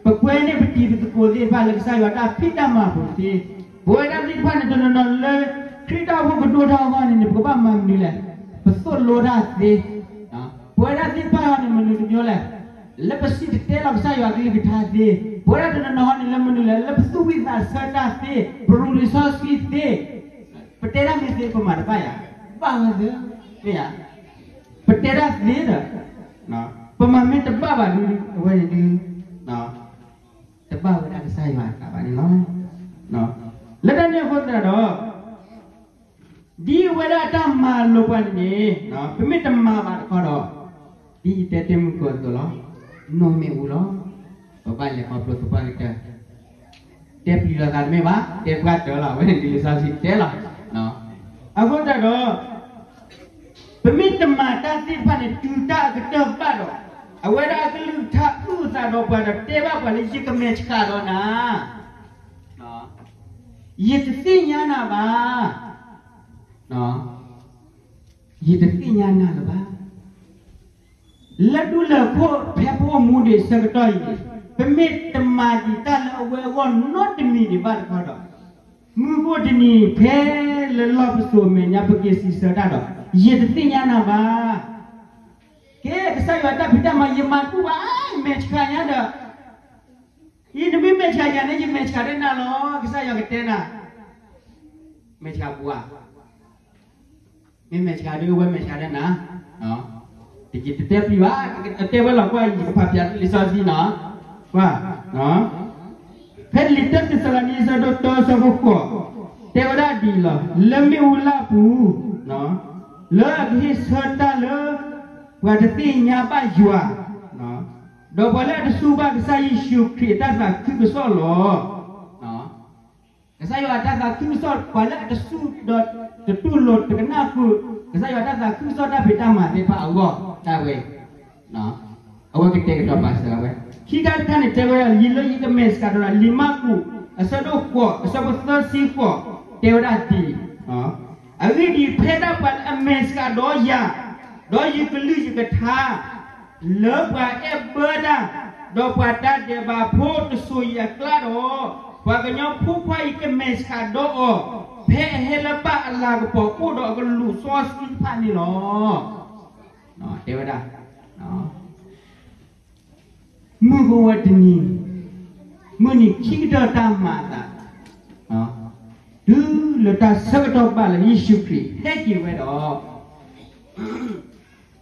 ပကွဲန့ၢ်ပတံၤပသကိးသ့ၣ်တဖၣ်လၢကစၢ်ယွၤတၢ်ဖံးတၢ်မၤအပူၤသ့, ပဝဲဒၣ်သ့ၣ်တဖၣ်န့ၣ် တနီၤနီၤလၢ ခရံာ်တၢ်အိၣ်ဖှိၣ်ကဒိၣ်ထီၣ်အဂီၢ်န့ၣ်န့ၣ် ပကဘၣ်မၤမနုၤလဲၣ်, ပသိၣ်လိတၢ်သ့, ပဝဲဒၣ်သ့ၣ်တဖၣ်အံၤန့ၣ် မနုၤတမံၤလဲၣ်, လၢပစံၣ်တဲၤတဲလီၤကစၢ်ယွၤကလုၢ်ကထါသ့, ပဝဲဒၣ်တနီၤနီၤဟီန့ၣ် လၢမနုၤလဲၣ်, လၢပသူၣ်ဝံၣ်သးဆၢတၢ်သ့, ပရူးလံာ်စီဆှံသ့, ပတဲတၢ်မ့ၢ်သ့ ပမၤတဘၣ်ယၤ, ဘၣ်ဝဲသ့, မ့ၢ်ယၤ, ပတဲတၢ်သ့ဒီး, ပမၤမ့ၢ်တဘၣ်ဘၣ်ဒုး အဝဲန့ၣ်ဒုး, တဘၣ်ဝဲဒၣ်ကစၢ်ယွၤအသးဘၣ်န့ၣ်လီၤ. လၢတၢ်န့ၣ်အဃိသတးဒီး, ဒ်အဝဲဒၣ်အတၢ်မၤလိာ်ပှၤန့ၣ်န့ၣ် ပမ့ၢ်တမၤဘၣ်တခီဒီး, ဒ်ယတဲတ့ၢ်မုၢ်ကီၢ်အသိးလီၤ, နီၢ်မ့ၣ်အူလီၤ. ပဘၣ်လဲၤခီဖျိသပှၢ်ကတၢၢ်, တဲပျံၤလိာ်သးတမ့ၢ်ဘၣ်, တဲပှၢ်တၢၢ်လီၤ, အဝဲန့ၣ်ဒ်လံာ်စီဆှံတဲလီၤ. အဃိသတးဒီး ပမ့ၢ်တမၤတၢ်သ့ၣ်တဖၣ်န့ၣ် တုၤတၢ်အကတၢၢ်ဘၣ်ဒီး, အဝဲဒၣ်အကလုၢ်ကထါအုၣ်အသးဒီးပှၤဒီးတဲဘၣ်ပှၤလၢ ယကမဲာ်ဆှးဒီးနၤ, ယတသ့ၣ်ညါနၤဘၣ်, ယတသ့ၣ်ညါနၤလၢၤဘၣ်. လၢဒူလၢၢ်ခိၣ်ဖဲပအိၣ်မူဒံးဆၢကတီၢ်အံၤန့ၣ်, ပမ့ၢ်တမၤဒံးတၢ်လၢအဝဲအဂီၢ်နီတမံၤဒံးဘၣ်တခီဒီး, မုၢ်ဂီၢ်တနံၤဖဲလၢလီၢ်ပစိာ်မဲာ်ညါပက့ၤစံးဆၢတၢ်ဒီး, ယတသ့ၣ်ညါနၤဘၣ်. ကဲ ကစၢ်ယွၤတၢ်ဖံးတၢ်မၤ ယမၤတဘူၣ်ဘၣ်, ယမဲာ်ဆှးညါဒီး, အံၤနမ့ၢ်မဲာ်ဆှးယၤန့ၣ် ယမဲာ်ဆှးဒၣ်နၤလီၤ, ကစၢ်ယွၤကတဲနၤ, မဲာ်ဆှးပှၤ မ့ၢ်မဲာ်ဆှးဒီး အဝဲမဲာ်ဆှးဒၣ်နၤ, တယံာ်တတဲပျံၤဘၣ်, အတဲဝဲလီၤကွၢ် ယကဖးပၠးလံာ်စီဆှံနီၤ, ကွၢ်, ဖဲလံာ်တၢသ့းစၤလနံ အဆၢဒိၣ်တၢ အဆၢဖိဃိး, တဲဝဲဒၣ်ဒ်အံၤလီၤ, လၢမ့ၣ်အူလၢ်အပူၤ, လၢအကဟ့ၣ်ဆၢတၢ်လၢ ပှၤတသ့ၣ်ညါဘၣ်ယွၤ, ဒီးပှၤလၢအတစူၢ်ဘၣ်ကစၢ်ယ့ၣ်ၡူးခရံာ်အတၢ်သးခုကစီၣ်လီၤ. ကစၢ်ယွၤအတၢ်သးခုကစီၣ် ပှၤလၢအတစူၢ်ဒီးတတူၢ်လိာ်တကနၣ်ဃုာ် ကစၢ်ယွၤအတၢ်သးခုကစီၣ်တၢ်ဖံးတၢ်မၤသ့ၣ်တဖၣ်အဂီၢ်ဒၣ်ဝဲ, အဝဲကတဲာ်ကတီၤပာ်စၢၤဝဲ, ခံခါတခါန့ၣ် တဲဝဲဒၣ် လံာ်လၢယကမဲာ်ဆှးဒီးနၤ, လံာ်မၢ်ကူး အဆၢဒိၣ်ဃိး အဆၢဖိသၢဆံဃိး, တဲဝဲဒၣ်ဒ်အံၤ, အဂ့ၢ်ဒ်အံၤ ဖဲဒၣ်ပှၤလၢအမဲာ်ဆှးဒီးယၤ, ဒီးယကလုၢ်ယကထါ လၢပှၤအဲၣ်ဘၢတၢ်, ဒီးပှၤတၢ်ဒဲးဘးဖိတစိၤအံၤအကျါဒီး, ပှၤကညီဖိခွါအံၤကမဲာ်ဆှးဒီးအီၤ, ဖဲအဟဲလၢပၢ်အလၤကပီၤအိၣ်ဒီးအကလူးစီဆှံတဖၣ်န့ၣ်လီၤ. တဲဝဲဒၣ်, မုၢ်ကအိၣ်ဝဲတနံၤ, မုၢ်နံၤခံကတၢၢ်တၢ်မၤအသး, တုၤလၢတၢ်ဆၢကတီၢ်ဘၣ်လၢယ့ၣ်ၡူးခရံာ်ဟဲက့ၤဝဲဒီး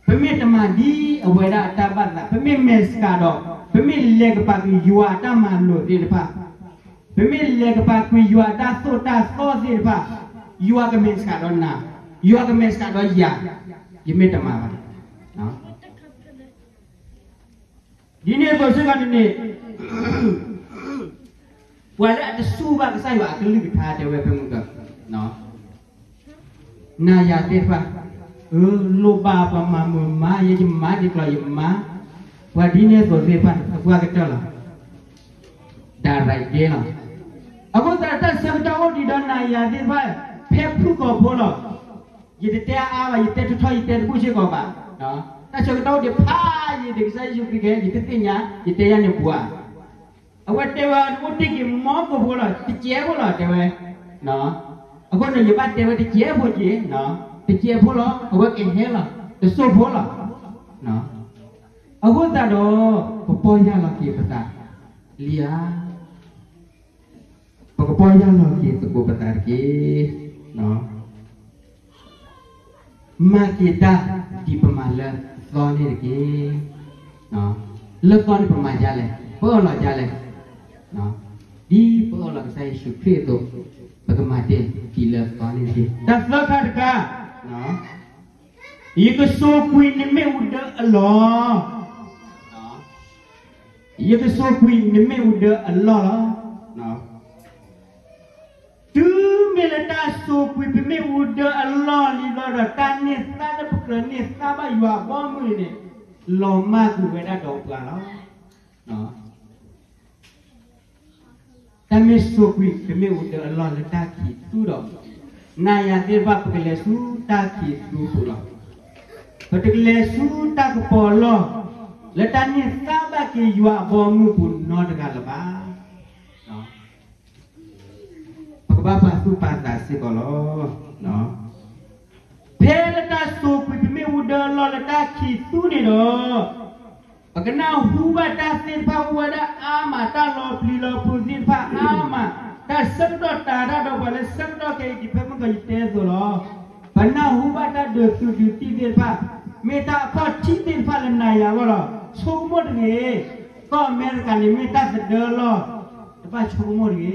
ပမ့ၢ်တမၤဒ်အဝဲဒၣ်အတၢ်ဘၣ်သး, ပမ့ၢ်မဲာ်ဆှးဒီး, ပမ့ၢ်လဲၤကပာ်ကွံာ်ယွၤအတၢ်မၤလိာ်သ့ၣ်တဖၣ်, ပမ့ၢ်လဲၤကပာ်ကွံာ်ယွၤအတၢ်သိၣ်တၢ်သီသ့ၣ်တဖၣ်, ယွၤကမဲာ်ဆှးဒီးနၤ, ယွၤကမဲာ်ဆှးဒီးယၤ, ယမ့ၢ်တမၤဘၣ်. ဒ်န့ၣ်အသိးစ့ၢ်ကီးန့ၣ်န့ၣ် ပှၤလၢအတစူၢ်ဘၣ်ကစၢ်ယွၤအကလုၢ်ကထါတဲဝဲဖဲမုၢ်ကၢ, နၤယၤသ့ၣ်တဖၣ်, လိၣ်ဘၣ်ပှၤမၤမုာ်မၤယဲ ယမၤဒ်ကျီယမၤ, ပှၤဒ်န့ၣ်အသိးသ့ၣ်တဖၣ်န့ၣ် သပှၢ်ကတၢၢ်လီၤ. ဒၣ်ရဲၣ်က့လီၤ. အဃိသတး တၢ်ဆၢကတီၢ်အိၣ်ဒံးဒီးနၤယၤသ့ၣ်တဖၣ် ဖဲဖုၣ်ကိာ်ဖိလီၤ. ယတတဲအါအါဘၣ်, ယတဲထီထီၣ် ယတဲတဘူၣ်စ့ၢ်ကီးဘၣ်. တၢ်ဆၢကတီၢ်အိၣ်ဒံးဖးယံာ်ဒီး ကစၢ်ယ့ၣ်ၡူးခရံာ်ကဲ ယတသ့ၣ်ညါ, ယတဲယၤန့ၣ်ပှၤ အဝဲတဲဝဲ အိၣ်တ့ၢ်က့ၤမီကိာ်ဖိလီၤ, တကဲးဖိလီၤ တဲဝဲ. အဃိန့ၣ် ယဘၣ်တဲဝဲတကဲးဖိက့ၤ, တကဲးဖိလီၤ, အဝဲကဟဲလီၤ, တစိၢ်ဖိလီၤ. အဃိသတးဒီး ပပီၢ်ယၢ်လီၤက့ၤပသးလံဧါ. ပကပီၢ်ယၢ်လီၤက့ၤသကိးပသးတက့ၢ်. မၤက့ၤတၢ်ဒ်ပမၤလၢသီန့ၣ်တက့ၢ်. လၢသီန့ၣ်ပမၤဒ်လဲၣ်, ပအၢၣ်လီၤဒ်လဲၣ်. ဒ်ပအၢၣ်လီၤကစၢ်ယ့ၣ်ၡူးခရံာ်အသိး, ပကမၤတ့ၢ်ဒ်လၢသီန့ၣ်တက့ၢ်. တၢ်သၢခါတခါ, ယကစိာ်ကွံာ်နမ့ၣ်အူဒၢအလီၢ်. ယကစိာ်ကွံာ်နမ့ၣ်အူဒၢအလီၢ်လီၤ. တုၤမ့ၢ်လၢတၢ်စိာ်ကွံာ်ပမ့ၣ်အူဒၢအလီၢ်လံဘျီဒီး တၢ်န့ၢ်သါလၢပကြၢးန့ၢ်သါဘၣ်ယွၤအဘီအမုၢ်န့ၣ် လီၤမၢ်ကွံာ်ဝဲဒၣ်ဒီးပှၤလီၤ. တၢ်မ့ၢ်စိာ်ကွံာ်ပမ့ၣ်အူဒၢအလီၢ်လၢတၢ်ခံးသူဒီး, နၤယၤသ့ၣ်တဖၣ် ပကလဲၤဆူတၢ်ခံးသူပူၤလီၤ. ပတကလဲၤဆူတၢ်ကပီၤအလီၢ်, လၢတၢ်န့ၢ်သါဘၣ်က့ၤယွၤအဘီအမုၢ်ပူၤနီတဂၤလၢၤဘၣ်. ပကဘၣ်ပာ်သူၣ်ပာ်သးစ့ၢ်ကီးလီၤ. ဖဲလၢတၢ်စိာ်ကွံာ်ပမ့ၣ်အူဒၢအလီၢ်လၢတၢ်ခံးသူန့ၣ်ဒီး, ပကနၢ်ဟူဘၣ်တၢ်သ့ၣ်တဖၣ်အိၣ်ဝဲဒၣ်အါမး, တၢ်လီၤပျံၤလီၤဖုးသ့ၣ်တဖၣ်အါမး, တၢ်ဆၢကတီၢ်တၤတၢ်ဒီးပှၤလၢဆၢကတီၢ်ခဲအံၤ ဒ်ဖဲမုၢ်ကီၢ်ယတဲအသိးလီၤ. ပနၢ်ဟူဘၣ်တၢ်ဒုးသုးဒုးသံၣ်သ့ၣ်တဖၣ်, မ့ၢ်တၢ်အခီၣ်ထံးသ့ၣ်တဖၣ်လၢနၤယၤအဂီၢ်လီၤ. ဆိကမိၣ်တဂ့ၤ, ကီၢ်အမဲရကၤန့ၣ်မ့ၢ်တၢ်သဒၢအလီၢ်, တဘၣ်ဆိကမိၣ်တဂ့ၤ.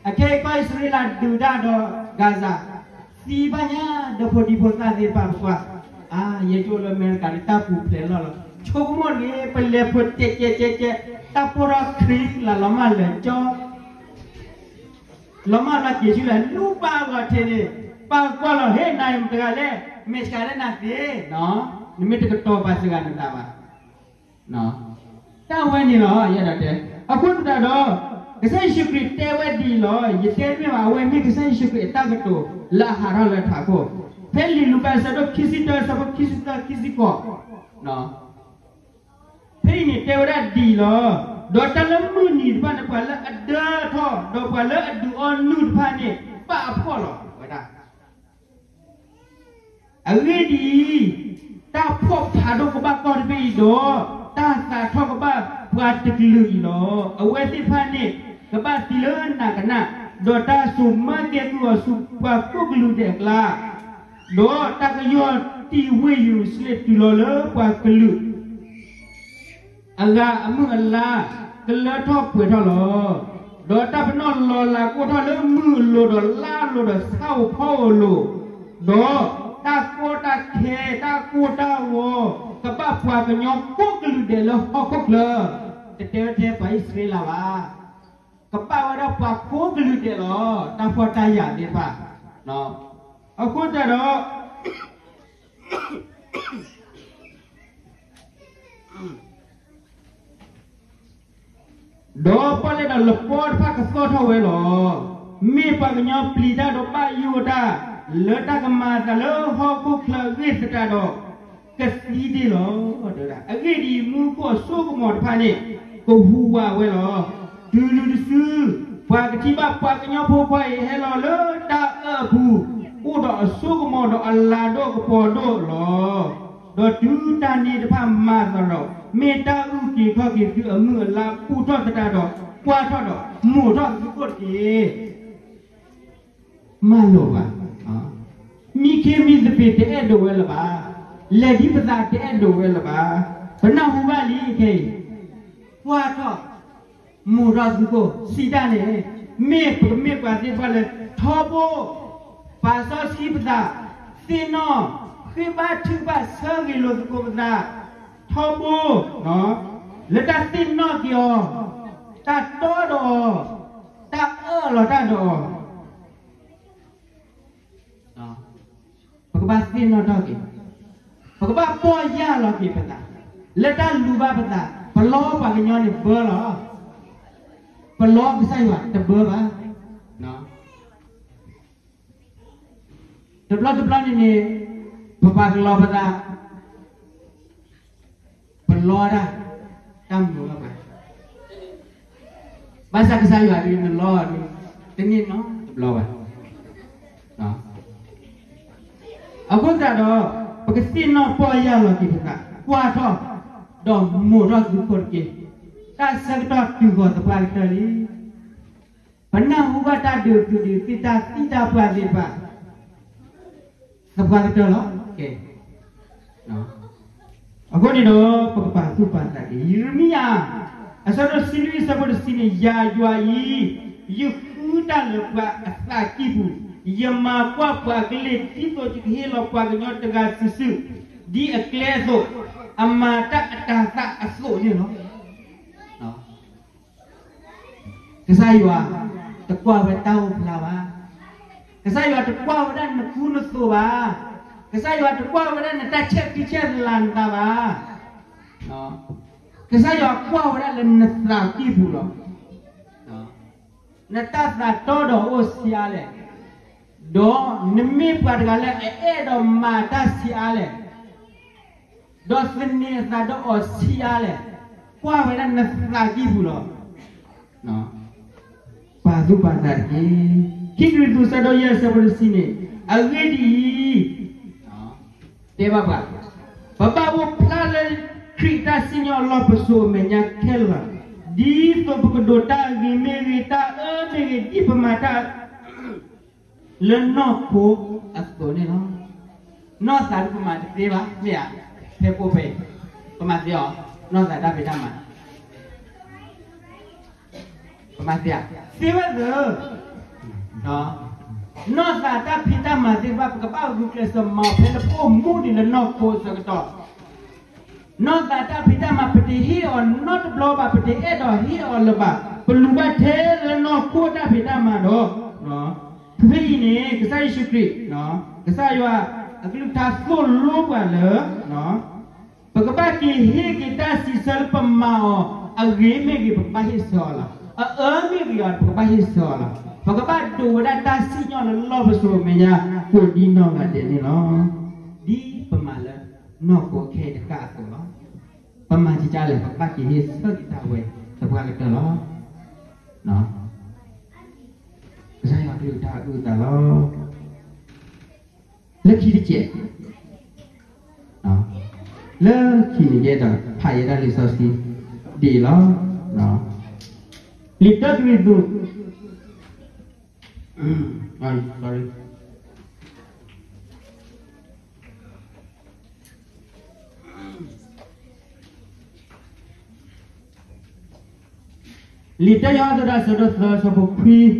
အခဲအံၤကီၢ်အံၣ်စရ့လးဒုးတၢ်ဒီး Gaza သံဘၣ်ညါဒီးဖိဒံဖိသၣ်သ့ၣ်တဖၣ်ပကွၢ်, အါ ယဲကၠိလၢအမဲရကၤန့ၣ် တၢ်ပူၤဖျဲးလီၢ်လီၤ. ဆိကမိၣ်တဂ့ၤ ပလဲၤဖိတဲကဲကဲကဲ, တၢ်ပိၢ်ထီၣ်ခရံာ်လၢလီၤမၢ်လၢာ်ကၠီ လီၤမၢ်လၢက့ၤဆူလဲၣ် လူပၢ်အဂီၢ်ထဲန့ၣ်, ပၢ်ကွၢ်လီၤ ဟ့ၣ်နၤတဂၤလဲၣ်, မဲာ်ဆှးလၢနၤသ့, နမ့ၢ်တကတီၤပာ်စှၤနသးဘၣ်. တၢ်ဝဲန့ၣ်လီၤ ယဲဒၣ်တဲ. အဃိသတးဒီး ကစၢ်ယ့ၣ်ၡူးခရံာ်တဲဝဲဒ်အံၤလီၤ. ယတဲတမ့ၢ်ဘၣ် အဝဲမ့ၢ်ကစၢ်ယ့ၣ်ၡူးခရံာ်အတၢ်ကတိၤလၢအဟးထီၣ်လၢထးခိၣ်, ဖဲလံာ်လူၤကၣ်အဆၢဒိၣ်ခံဆံတၢ အဆၢဖိခံဆံသၢ ခံဆံဃိး ဖဲအံၤန့ၣ်တဲဝဲဒၣ်ဒ်အံၤလီၤ. ဒီးတၢ်လၢမုၢ်နံၤတဖၣ်န့ၣ် ပှၤလၢအဒၢထီၣ် ဒီးပှၤလၢအဒုးအီနုၢ်တဖၣ်န့ၣ် ပာ်အဖှီၣ်လီၤဝဲဒၣ်. အဂ့ၢ်ဒ်အံၤ, တၢ်ဖှီၣ်ဖးဒိၣ်ကဘၣ်ကီၢ်တဘ့ၣ်အံၤဒီး တၢ်သးထီၣ်ကဘၣ်ပှၤတကလုာ်အံၤလီၤ. အဝဲသ့ၣ်တဖၣ်န့ၣ် ကဘၣ်သံလၢနးကနၣ်, ဒီးတၢ်စိာ်မၢကဲကုၢ်အီၤဆူပှၤကိးကလုာ်ဒဲးအကျါ, ဒီးတၢ်ကယီၢ်တံၢ်ဝ့ၢ်ယရူၤၡလ့ၣ်တုၤလီၤလၢပှၤကလုာ် အဂၤအမုၢ်အလါ ကလၢထီၣ်ပှဲၤထီၣ်လီၤ. ဒီးတၢ်ပနီၣ်လီၤလးကအိၣ်ထီၣ်လၢမုၢ်အလိၤဒီးလါအလိၤဒီးဆၣ်ဧိၤဖီဧိၤအလိၤ, ဒီးတၢ်ကီတၢ်ခဲ တၢ်ကိၢ်တၢ်ဂီၤ ကဘၣ်ပှၤကညီကိးကလုာ်ဒဲးလၢဟီၣ်ခိၣ်ချၢ, တတဲဝဲထဲပှၤအံၣ်စရ့လးဘၣ်, ကဘၣ်ဝဲဒၣ်ပှၤကိးကလုာ်ဒဲးလီၤ. တၢ်ဖှီၣ်တၢ်ယာ်သ့ၣ်တဖၣ်, အဃိသတးဒီး ဒီးပီၣ်လဲၣ်ဒီးလပီတဖၣ်ကသီၣ်ထီၣ်ဝဲလီၤ. မ့ၢ်ပှၤကညီပျံၤတၢ်ဒီးဘၣ်ယိၣ်တၢ် လၢတၢ်ကမၤအသးလၢဟီၣ်ခိၣ်ချၢအဂ့ၢ်သတးဒီး ကသံဒ့ၣ်လီၤ. အဂ့ၢ်ဒ်အံၤ, မူခိၣ်အစိကမီၤတဖၣ်န့ၣ် ကဟူးဝးဝဲလီၤ. တုၤနုၤတစု ပှၤကထံၣ်ဘၣ်ပှၤကညီဖိခွါအံၤ ဟဲလီၤလၢတၢ်အၢၣ်အပူၤ, အိၣ်ဒီးအစိကမီၤဒီးအလၤဒိၣ်ကပီၤဒိၣ်လီၤ. ဒီးတုၤတၢ်န့ၣ်တဖၣ်မၤသးဒီး, မ့ၢ်တၢ်အုၣ်က့ၤခီၣ်က့ၤသုအမုၢ်အလါပူၤထီၣ်သတးဒီး, ကွၢ်ထီၣ်ဒီးမိာ်ထီၣ်သုကိၣ်တက့ၢ်. မၤလိာ်ဘၣ်. မံခ့မံသပ့ၤတအဲၣ်ဒိးဝဲလၢၤဘၣ်. လဲၤဒ်ပသးတအဲၣ်ဒိးဝဲလၢၤဘၣ်. ပနၢ်ဟူဘၣ်လံခဲအံၤ, ကွၢ်ထီၣ် မိာ်ထီၣ်သုကိၣ် စံးတၢ်န့ၣ်, မ့ၢ်ပကမ့ၢ်ပှၤသ့ၣ်တဖၣ်လၢ ထီဘိ ပာ်စီဆှံပသး, သ့ၣ်နီၣ် ဃ့ဘါထုကဖၣ်ဆၢဂ့ၤလိာ်သကိးပသး, ထီဘိ လၢတၢ်သ့ၣ်နီၣ်က့ၤအီၤ, တၢ်တီဒီးအီၤ, တၢ်အၢၣ်လီၤတၢ်ဒီးအီၤ ပကဘၣ်သ့ၣ်နီၣ်ထီၣ်က့ၤ, ပကဘၣ်ပီၢ်ယၢ်လီၤက့ၤပသး, လၢတၢ်လူၤဘၣ်ပသး, ပလီပှၤကညီန့ၣ်ဘၢလီၤ, ပလီကစၢ်ယွၤတဘၢဘၣ်. တဘျီတဘျီန့ၣ်န့ၣ်, ပပှၤကလီပသး, ပလီတၢ်, တၢ်မုာ်ဘၣ်ပှၤ, ဘၣ်ဆၣ်ကစၢ်ယွၤဒ်နလီၤဒ်, တန့ၢ်နီတဘျီဘၣ်. အဃိသတးဒီး, ပကသ့ၣ်နီၣ်ပီၢ်ယၢ်လီၤက့ၤပသး, ကွၢ်ထီၣ်, ဒီးမိာ်ထီၣ်သုကိၣ်တက့ၢ်. တၢ်ဆၢကတီၢ်တုၤဃီၤသပှၢ်ကတၢၢ်လံ. ပနၢ်ဟူဘၣ်တၢ်ဒုးသုးဒုးသံၣ်တၢ်သံတၢ်ပှၢ်သ့ၣ်တဖၣ်, သပှၢ်ကတၢၢ်လီၤ. အဃိန့ၣ်ဒီး ပကပာ်သူၣ်ပာ်သးက့ၤ ယံးရမံယၤ အဆၢဒိၣ်တဆံလွံၢ် အဆၢဖိတဆံန့ၣ်, ယၤယွၤအံၤ, ယဃုတၢ်လၢပှၤအသးကံၢ်ပူၤ, ယမၤကွၢ်ပှၤကလုာ် ဒ်သိးယကဟ့ၣ်လီၤပှၤကညီတဂၤစုာ်စုာ် ဒ်အကျဲအသိး, အမၤတၢ်အတၤသၣ်အသိးန့ၣ်လီၤ. ကစၢ်ယွၤတကွၢ်ဝဲတၢ်အိၣ်ဖျါဘၣ်. ကစၢ်ယွၤတကွၢ်ဝဲဒၣ်နကူနသိးဘၣ်. ကစၢ်ယွၤတကွၢ်ဝဲဒၣ်နတၢ်ဆဲးဖံဆဲးလၤနသးဘၣ်. ကစၢ်ယွၤကွၢ်ဝဲဒၣ်လၢနသးကံၢ်ပူၤလီၤ. နတၢ်သးတီဒီးအိၣ်ဆံးအါလဲၣ်, ဒီးနမ့ၢ်ပှၤတဂၤလၢအအဲၣ်ဒိးမၤတၢ်ဆံးအါလဲၣ်, ဒီးသန့ၤအသးဒီးအီၤဆံးအါလဲၣ်, ကွၢ်ဝဲဒၣ်နသးကံၢ်ပူၤလီၤ. ပာ်သူၣ်ပာ်သးတက့ၢ်. ခံကရံၣ်သူး အဆၢဒိၣ်ယဲၢ် အဆၢဖိတဆံန့ၣ်, အဂ့ၢ်ဒ်အံၤ, တဲဘၣ်ပှၤ, ပဘၣ်အိၣ်ဖျါလၢခရံာ်အတၢ်စံၣ်ညီၣ်အလီၢ်ပစိာ်အမဲာ်ညါခဲလၢာ်, ဒ်သိးပကဒိးတၢ်ဂ့ၤမ့ၢ်ဂ့ၤ, တၢ်အၢမ့ၢ်ဂ့ၤ, ဒ်ပမၤတၢ် လၢနီၢ်ခိအသိးန့ၣ်လီၤ. နီၢ်သးဒ်ပမၤတသ့ဘၣ်, မ့ၢ်ဧါ, ဖဲကိးဖဲအံၤ, ပမၤသ့အီၤ, နီၢ်သးတၢ်ဖံးတၢ်မၤ, ပမၤသ့ဧါ, သ့ဝဲသၢ, နီၢ်သးတၢ်ဖံးတၢ်မၤသ့ၣ်တဖၣ် ပကဘၣ်ဂုာ်ကျဲးစၢးမၤဖဲလၢပအိၣ်မူဒံးလၢနီၢ်ခိအဆၢကတီၢ်, နီၢ်သးတၢ်ဖံးတၢ်မၤ ပတဟ့ၣ်အီၤနီတဘျီဘၣ်, ပတအဲၣ်ဒိးဟ့ၣ်အီၤလၢၤဘၣ်, ပလူၤဘၣ်ထဲလၢနီၢ်ခိတၢ်ဖံးတၢ်မၤဒီး, ဖဲအံၤန့ၣ် ကစၢ်ယ့ၣ်ၡူးခရံာ်, ကစၢ်ယွၤအကလုၢ်ကထါသိၣ်လိပှၤလၢ ပကဘၣ်က့ၤဟ့ၣ်က့ၤတၢ်စံးဆၢလၢပမၤအီၤ, အဂ့ၤမ့ၢ်ဂ့ၤ ပကဘၣ်ဟ့ၣ်ဆၢအီၤလီၤ. အအၢမ့ၢ်ဂ့ၤအီၤ ပကဘၣ်ဟ့ၣ်ဆၢအီၤလီၤ. ပကဘၣ်ဒိးဝဲဒၣ်တၢ်စံၣ်ညီၣ်လၢလီၢ်ပစိၤအမဲာ်ညါ ကိးဒံနီၢ်ဂၤဒဲးန့ၣ်လီၤ. ဒ်ပမၤလၢနီၢ်ခိခဲအံၤတဃၣ်အသိးလီၤ. ပမၤကကလဲၣ်, ပကဘၣ်က့ၤဟ့ၣ်ဆၢက့ၤတၢ်ဝဲသပှၢ်ကတၢၢ်လီၤ. ကစၢ်ယွၤကလုၢ်ကထါအုၣ်သးလီၤ. လၢခံတစဲး, လၢခံန့ၣ်ယဲဒီး ဖးယဲဒၣ်လံာ်စီဆှံဒ်အံၤလီၤ. လံာ်တၢကရံၣ်သူး, လံာ်တၢယိၤဟၣ်အဆၢဒိၣ်သၢ အဆၢဖိခွံ ဒီး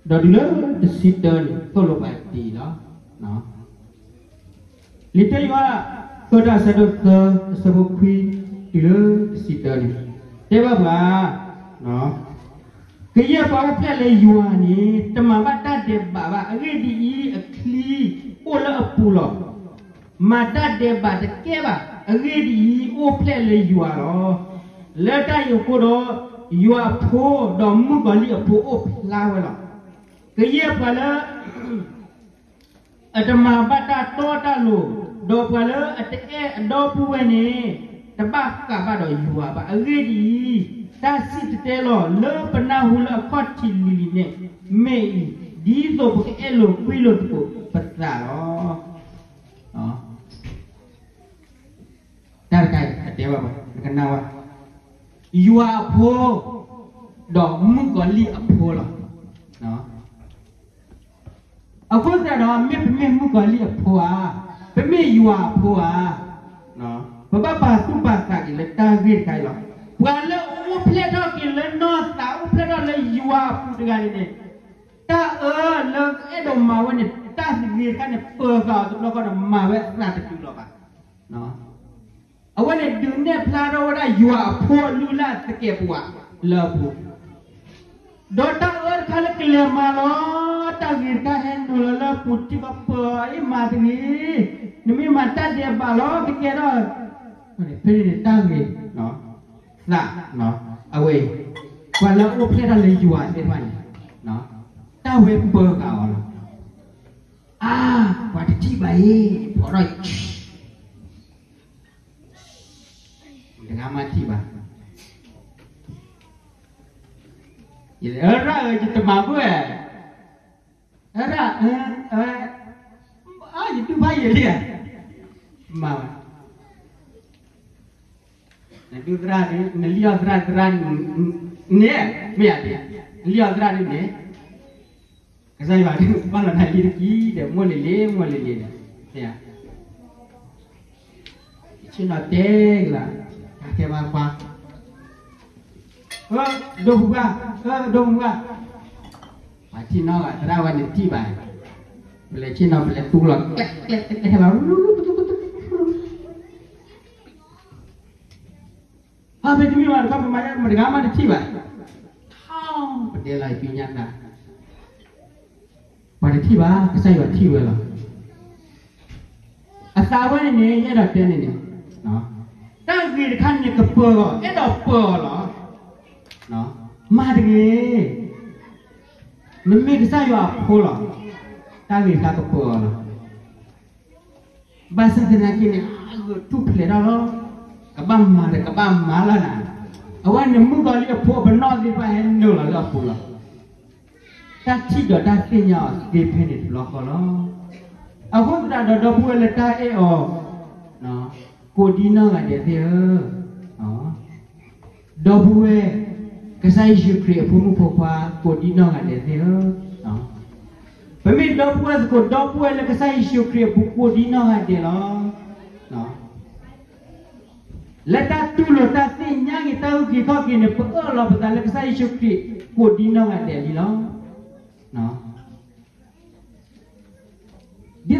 တုၤလၢတဆံတၢန့ၣ် သိၣ်လိပှၤဒ်အံၤလီၤ. လံာ်တၢယိၤဟၣ် အဆၢဒိၣ်သၢ အဆၢဖိခွံ တုၤလၢတဆံတၢန့ၣ် တဲဘၣ်ပှၤ, ကယဲၢ်ပှၤအိၣ်ဖျဲၣ်လၢယွၤန့ၣ် တမၤဘၣ်တၢ်ဒဲးဘးဘၣ်. အဂ့ၢ်ဒ်အံၤ, အချံအိၣ်လၢအပူၤလီၤ. မၤတၢ်ဒဲးဘးတကဲဘၣ်. အဂ့ၢ်ဒ်အံၤ, အိၣ်ဖျဲၣ်လၢယွၤလီၤ. လၢတၢ်အံၤအဃိဒီး, ယွၤအဖိဒီးမုၣ်ကီၤလံၢ်အဖိအိၣ်ဖျါဝဲလီၤ. ကယဲၢ်ပှၤလၢ အတမၤဘၣ်တၢ်တီတၢ်လိၤ, ဒီးပှၤလၢအတအဲၣ်အဒီပုၢ်ဝဲၢ်န့ၣ်, တဘၣ်ဃးဘၣ်ဒီးယွၤဘၣ်. အဂ့ၢ်ဒ်အံၤ, တၢ်စံၣ်တဲၤတဲလီၤလၢပနၢ်ဟူလၢအခီၣ်ထံးလံၤလံၤန့ၣ် မ့ၢ်အံၤ, ဒ်သိးပကအဲၣ်လိာ်ကွံလိာ်သကိးပသးလီၤ. တၢ်တခါအံၤ အတဲဘၣ်ပှၤ, နကနၣ်ဝဲ, ယွၤအဖိ, ဒီးမုၣ်ကီၤလံၢ်အဖိလီၤ. အဃိသတးဒီး မ့ၢ်ပမ့ၢ်မုၣ်ကီၤလံၢ်အဖိဧါ, ပမ့ၢ်ယွၤအဖိဧါ, ပဘၣ်ပာ်သူၣ်ပာ်သးက့ၤလၢတၢ်ဂ့ၢ်တခါအံၤလီၤ. ပှၤလၢအအိၣ်ဖျဲၣ်ထီၣ်က့ၤလၢနီၢ်သး အိၣ်ဖျဲၣ်ထီၣ်လၢယွၤအပူၤတဂၤန့ၣ်န့ၣ်, တၢ်အၢလၢအဲၣ်ဒိးမၤဝဲန့ၣ် တၢ်ဂ့ၤတခါန့ၣ် ပၢၤဃာ်အီၤတဘျီဃီဒီး မၤဝဲအသးတတုၤလီၤဘၣ်. အဝဲန့ၣ်ဒုးနဲၣ်ဖျါထီၣ်ဝဲဒၣ်ယွၤအဖိအလုၢ်အလၢ်သကဲးပဝးလၢအပူၤ, ဒီးတၢ်အၢတခါလၢကလဲၤမၤလီၤ, တၢ်ဂ့ၤတခါဟဲနုာ်လီၤလၢအပူၤ ထံၣ်ဘၣ်ပၢၤအီၤ အ့ၣ်မၤတဂ့ၤ, နမ့ၢ်မၤတၢ်ဒဲးဘးလီၤ ကကဲထီၣ်, ဖဲန့ၣ်န့ၣ်တၢ်ဂ့ၤ, သး, အဝဲအံၤ, ပှၤလၢအအိၣ်ဖျဲၣ်ထီၣ်လၢယွၤသ့ၣ်တဖၣ်န့ၣ်, တၢ်ဝဲပၢၤဃာ်အီၤလီၤ. အါ, ပှၤတထံၣ်ဘၣ်အံၤ, ဖီထီၣ်အံၤ တဂၤမးထံၣ်ဘၣ်. ယလဲၤ အရၣ်ဧၢ ယတမၤဘၣ်, အရၣ်, ယဒုးဘၣ်ယဲလံဧါ, မၤဘၣ်, နဒုးသရၣ်, နလံၣ်အီၣ်သရၣ်, သရၣ်န့ၣ်, မ့ၢ်ဧါ, နလံၣ်အီၣ်သရၣ်န့ၣ်န့ၣ် ကစၢ်ယွၤဒုးဘၣ်လီၤနၤလံတက့ၢ်ဒီး မိၢ်လ့ၤလ့ၤ မိၢ်လ့ၤလ့ၤဒီး, မ့ၢ်ဧါ, ဆ့ၣ်နီၤတဲကလၤ, ကဲဘၣ်ကွၢ်, ဒိၣ်ပူၤဘၣ်, ဒိၣ်ပူၤဘၣ်, ပှၤထံၣ်နီၣ်ဂၤ သရၣ်ဝဲန့ၣ်တထံၣ်ဘၣ်, ပလဲၤဆ့ၣ်နီၤ ပလဲၤသူလီၤ ကျဲးကျဲးကျဲးလီၤ. ဟါ ဖဲတမ့ၢ်ဘၣ်တခီ ပမၤဒ်မတဂၤမးတထံၣ်ဘၣ်, ထီၣ်ပတဲလီၤအံၤ ပညါသး, ပှၤတထံၣ်ဘၣ် ကစၢ်ယွၤထံၣ်ဝဲလီၤ. အသးဝဲန့ၣ်န့ၣ် ယအဲၣ်ဒိးတဲန့ၣ်န့ၣ်, တၢ်ဂ့ၤတခါန့ၣ်ကပၢၤအီၤ အဲၣ်ဒိးပၢၤအီၤလီၤ. မၤတဂ့ၤ, နမ့ၢ်ကစၢ်ယွၤအဖိလီၤ, တၢ်ဂ့ၤတခါကပၢၤအီၤလီၤ. ဘၣ်ဆၣ်သနာ်က့န့ၣ် အဂုာ်ထူၣ်ဖျဲးထီၣ်လီၤ, ကဘၣ်မၤဒီးကဘၣ်မၤလီၤနၤ, အဝဲန့ၣ်မုၣ်ကီၤလံၢ်အဖိအပနီၣ်သ့ၣ်တဖၣ်ဟဲနုာ်လီၤလၢအပူၤလီၤ. တၢ်ထံၣ်ဒီးတၢ်သ့ၣ်ညါအီၤသ့ဖဲန့ၣ်တဘျီဃီလီၤ. အဃိသတးဒီး ဒီပုၢ်ဝဲၢ်လၢတၢ်အဲၣ်အီၤ ကိးဒံနီၢ်ဂၤဒဲးသ့ၣ်ဧၢ, ဒီပုၢ်ဝဲၢ် ကစၢ်ယ့ၣ်ၡူးခရံာ်အဖိမုၣ်ဖိခွါ ကိးဒံနီၢ်ဂၤဒဲးသ့ၣ်ဧၢ, ပမ့ၢ်ဒီပုၢ်ဝဲၢ်သကိး ဒီပုၢ်ဝဲၢ်လၢကစၢ်ယ့ၣ်ၡူးခရံာ်အပူၤ ကိးဒံနီၢ်ဂၤဒဲးလီၤ. လၢတၢ်တူၢ်လိာ်တၢ်သ့ၣ်ညါက့ၤ တၢ်အုၣ်က့ၤခီၣ်က့ၤန့ၣ် ပအၢၣ်လီၤပသးလၢကစၢ်ယ့ၣ်ၡူးခရံာ် ကိးဒံနီၢ်ဂၤဒဲးလံလီၤ.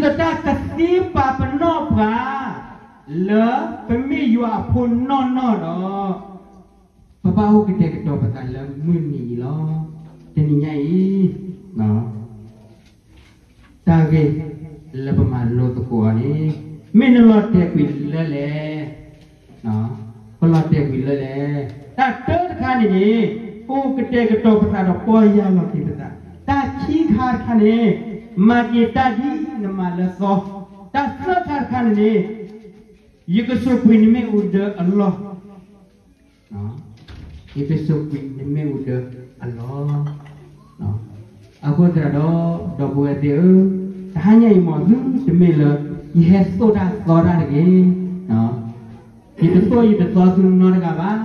လၢတၢ်ကသ့ပာ်ပနီၣ်ပှၤ လၢပမ့ၢ်ယွၤအဖိနီၢ်နီၢ်ဒီး ပဘၣ်အိၣ်ကတဲာ်ကတီၤပသးလၢမုၢ်နံၤအံၤလီၤ. တနံၤညါအံၤ တၢ်ဂ့ၢ်လၢပမၤလိသကိးအီၤန့ၣ် မ့ၢ်နလီၤတဲာ်ကွံာ်လၢလဲၣ်. ပလီၤတဲာ်ကွံာ်လၢလဲၣ်. တၢ်တၢတခါန့ၣ်န့ၣ် ပအိၣ်ကတဲာ်ကတီၤပသးဒီးပီၢ်ယၢ်လီၤက့ၤပသး. တၢ်ခံခါတခါန့ၣ် မၤက့ၤတၢ်ဒ်နမၤလၢသီ. တၢ်သၢခါတခါန့ၣ်န့ၣ် ယကစိာ်ကွံာ်နမ့ၣ်အူဒၢအလီၢ် ယကစိာ်ကွံာ်နမ့ၣ်အူဒၢအလီၢ်. အဃိသတးဒီး ဒီပုၢ်ဝဲၢ်သ့ၣ်ဧၢ, တဟါညါအံၤမ့ၢ်သုတမ့ၢ်လၢ ယဟဲသိၣ်တၢ်သီတၢ်တဂ့ၤ, ယတသိၣ်ယတသီသုနီတဂၤဘၣ်.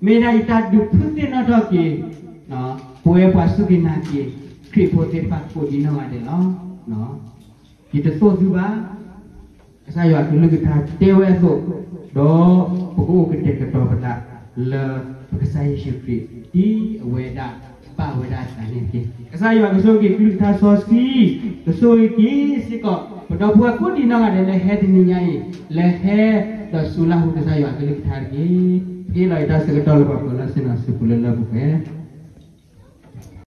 မ့ၢ်ဒၣ်ယတၢ်ဒုးဖုးသ့ၣ်နီၣ်ထီၣ်က့ၤ ပဝဲပှၤစူၢ်က့ၤနာ်က့ၤ ခရံာ်ဖိသ့ၣ်တဖၣ်ကိးဒံးနီၢ်ဂၤဒဲးလီၤ. ယတသိၣ်သုဘၣ်. ကစၢ်ယွၤအကလုၢ်ကထါတဲဝဲအသိး, ဒီးပကအိၣ်ကတဲာ်ကတီၤပသးလၢပကစၢ်ယ့ၣ်ၡူးခရံာ် ဒ်အဝဲဒၣ်ဘၣ်ဝဲဒၣ်အသးန့ၣ်တက့ၢ်. ကစၢ်ယွၤကဆိၣ်ဂ့ၤက့ၤကလုၢ်ကထါစီဆှံ, ကဆိၣ်ဂ့ၤက့ၤစ့ၢ်ကီး ပဒီပုၢ်ဝဲၢ်ကိးဒံးနီၢ်ဂၤဒဲးလၢဟဲတနံၤညါအံၤ, လၢဟဲဒီးစူးလၢ်ဟူကစၢ်ယွၤအကလုၢ်ကထါတက့ၢ်. ပကဟ့ၣ်လီၤယတၢ်ဆၢကတီၢ်လၢပှၤပၢၤလီၢ်ဆ့ၣ်နီၤစုပူၤလၢလၢပှဲၤပှဲၤ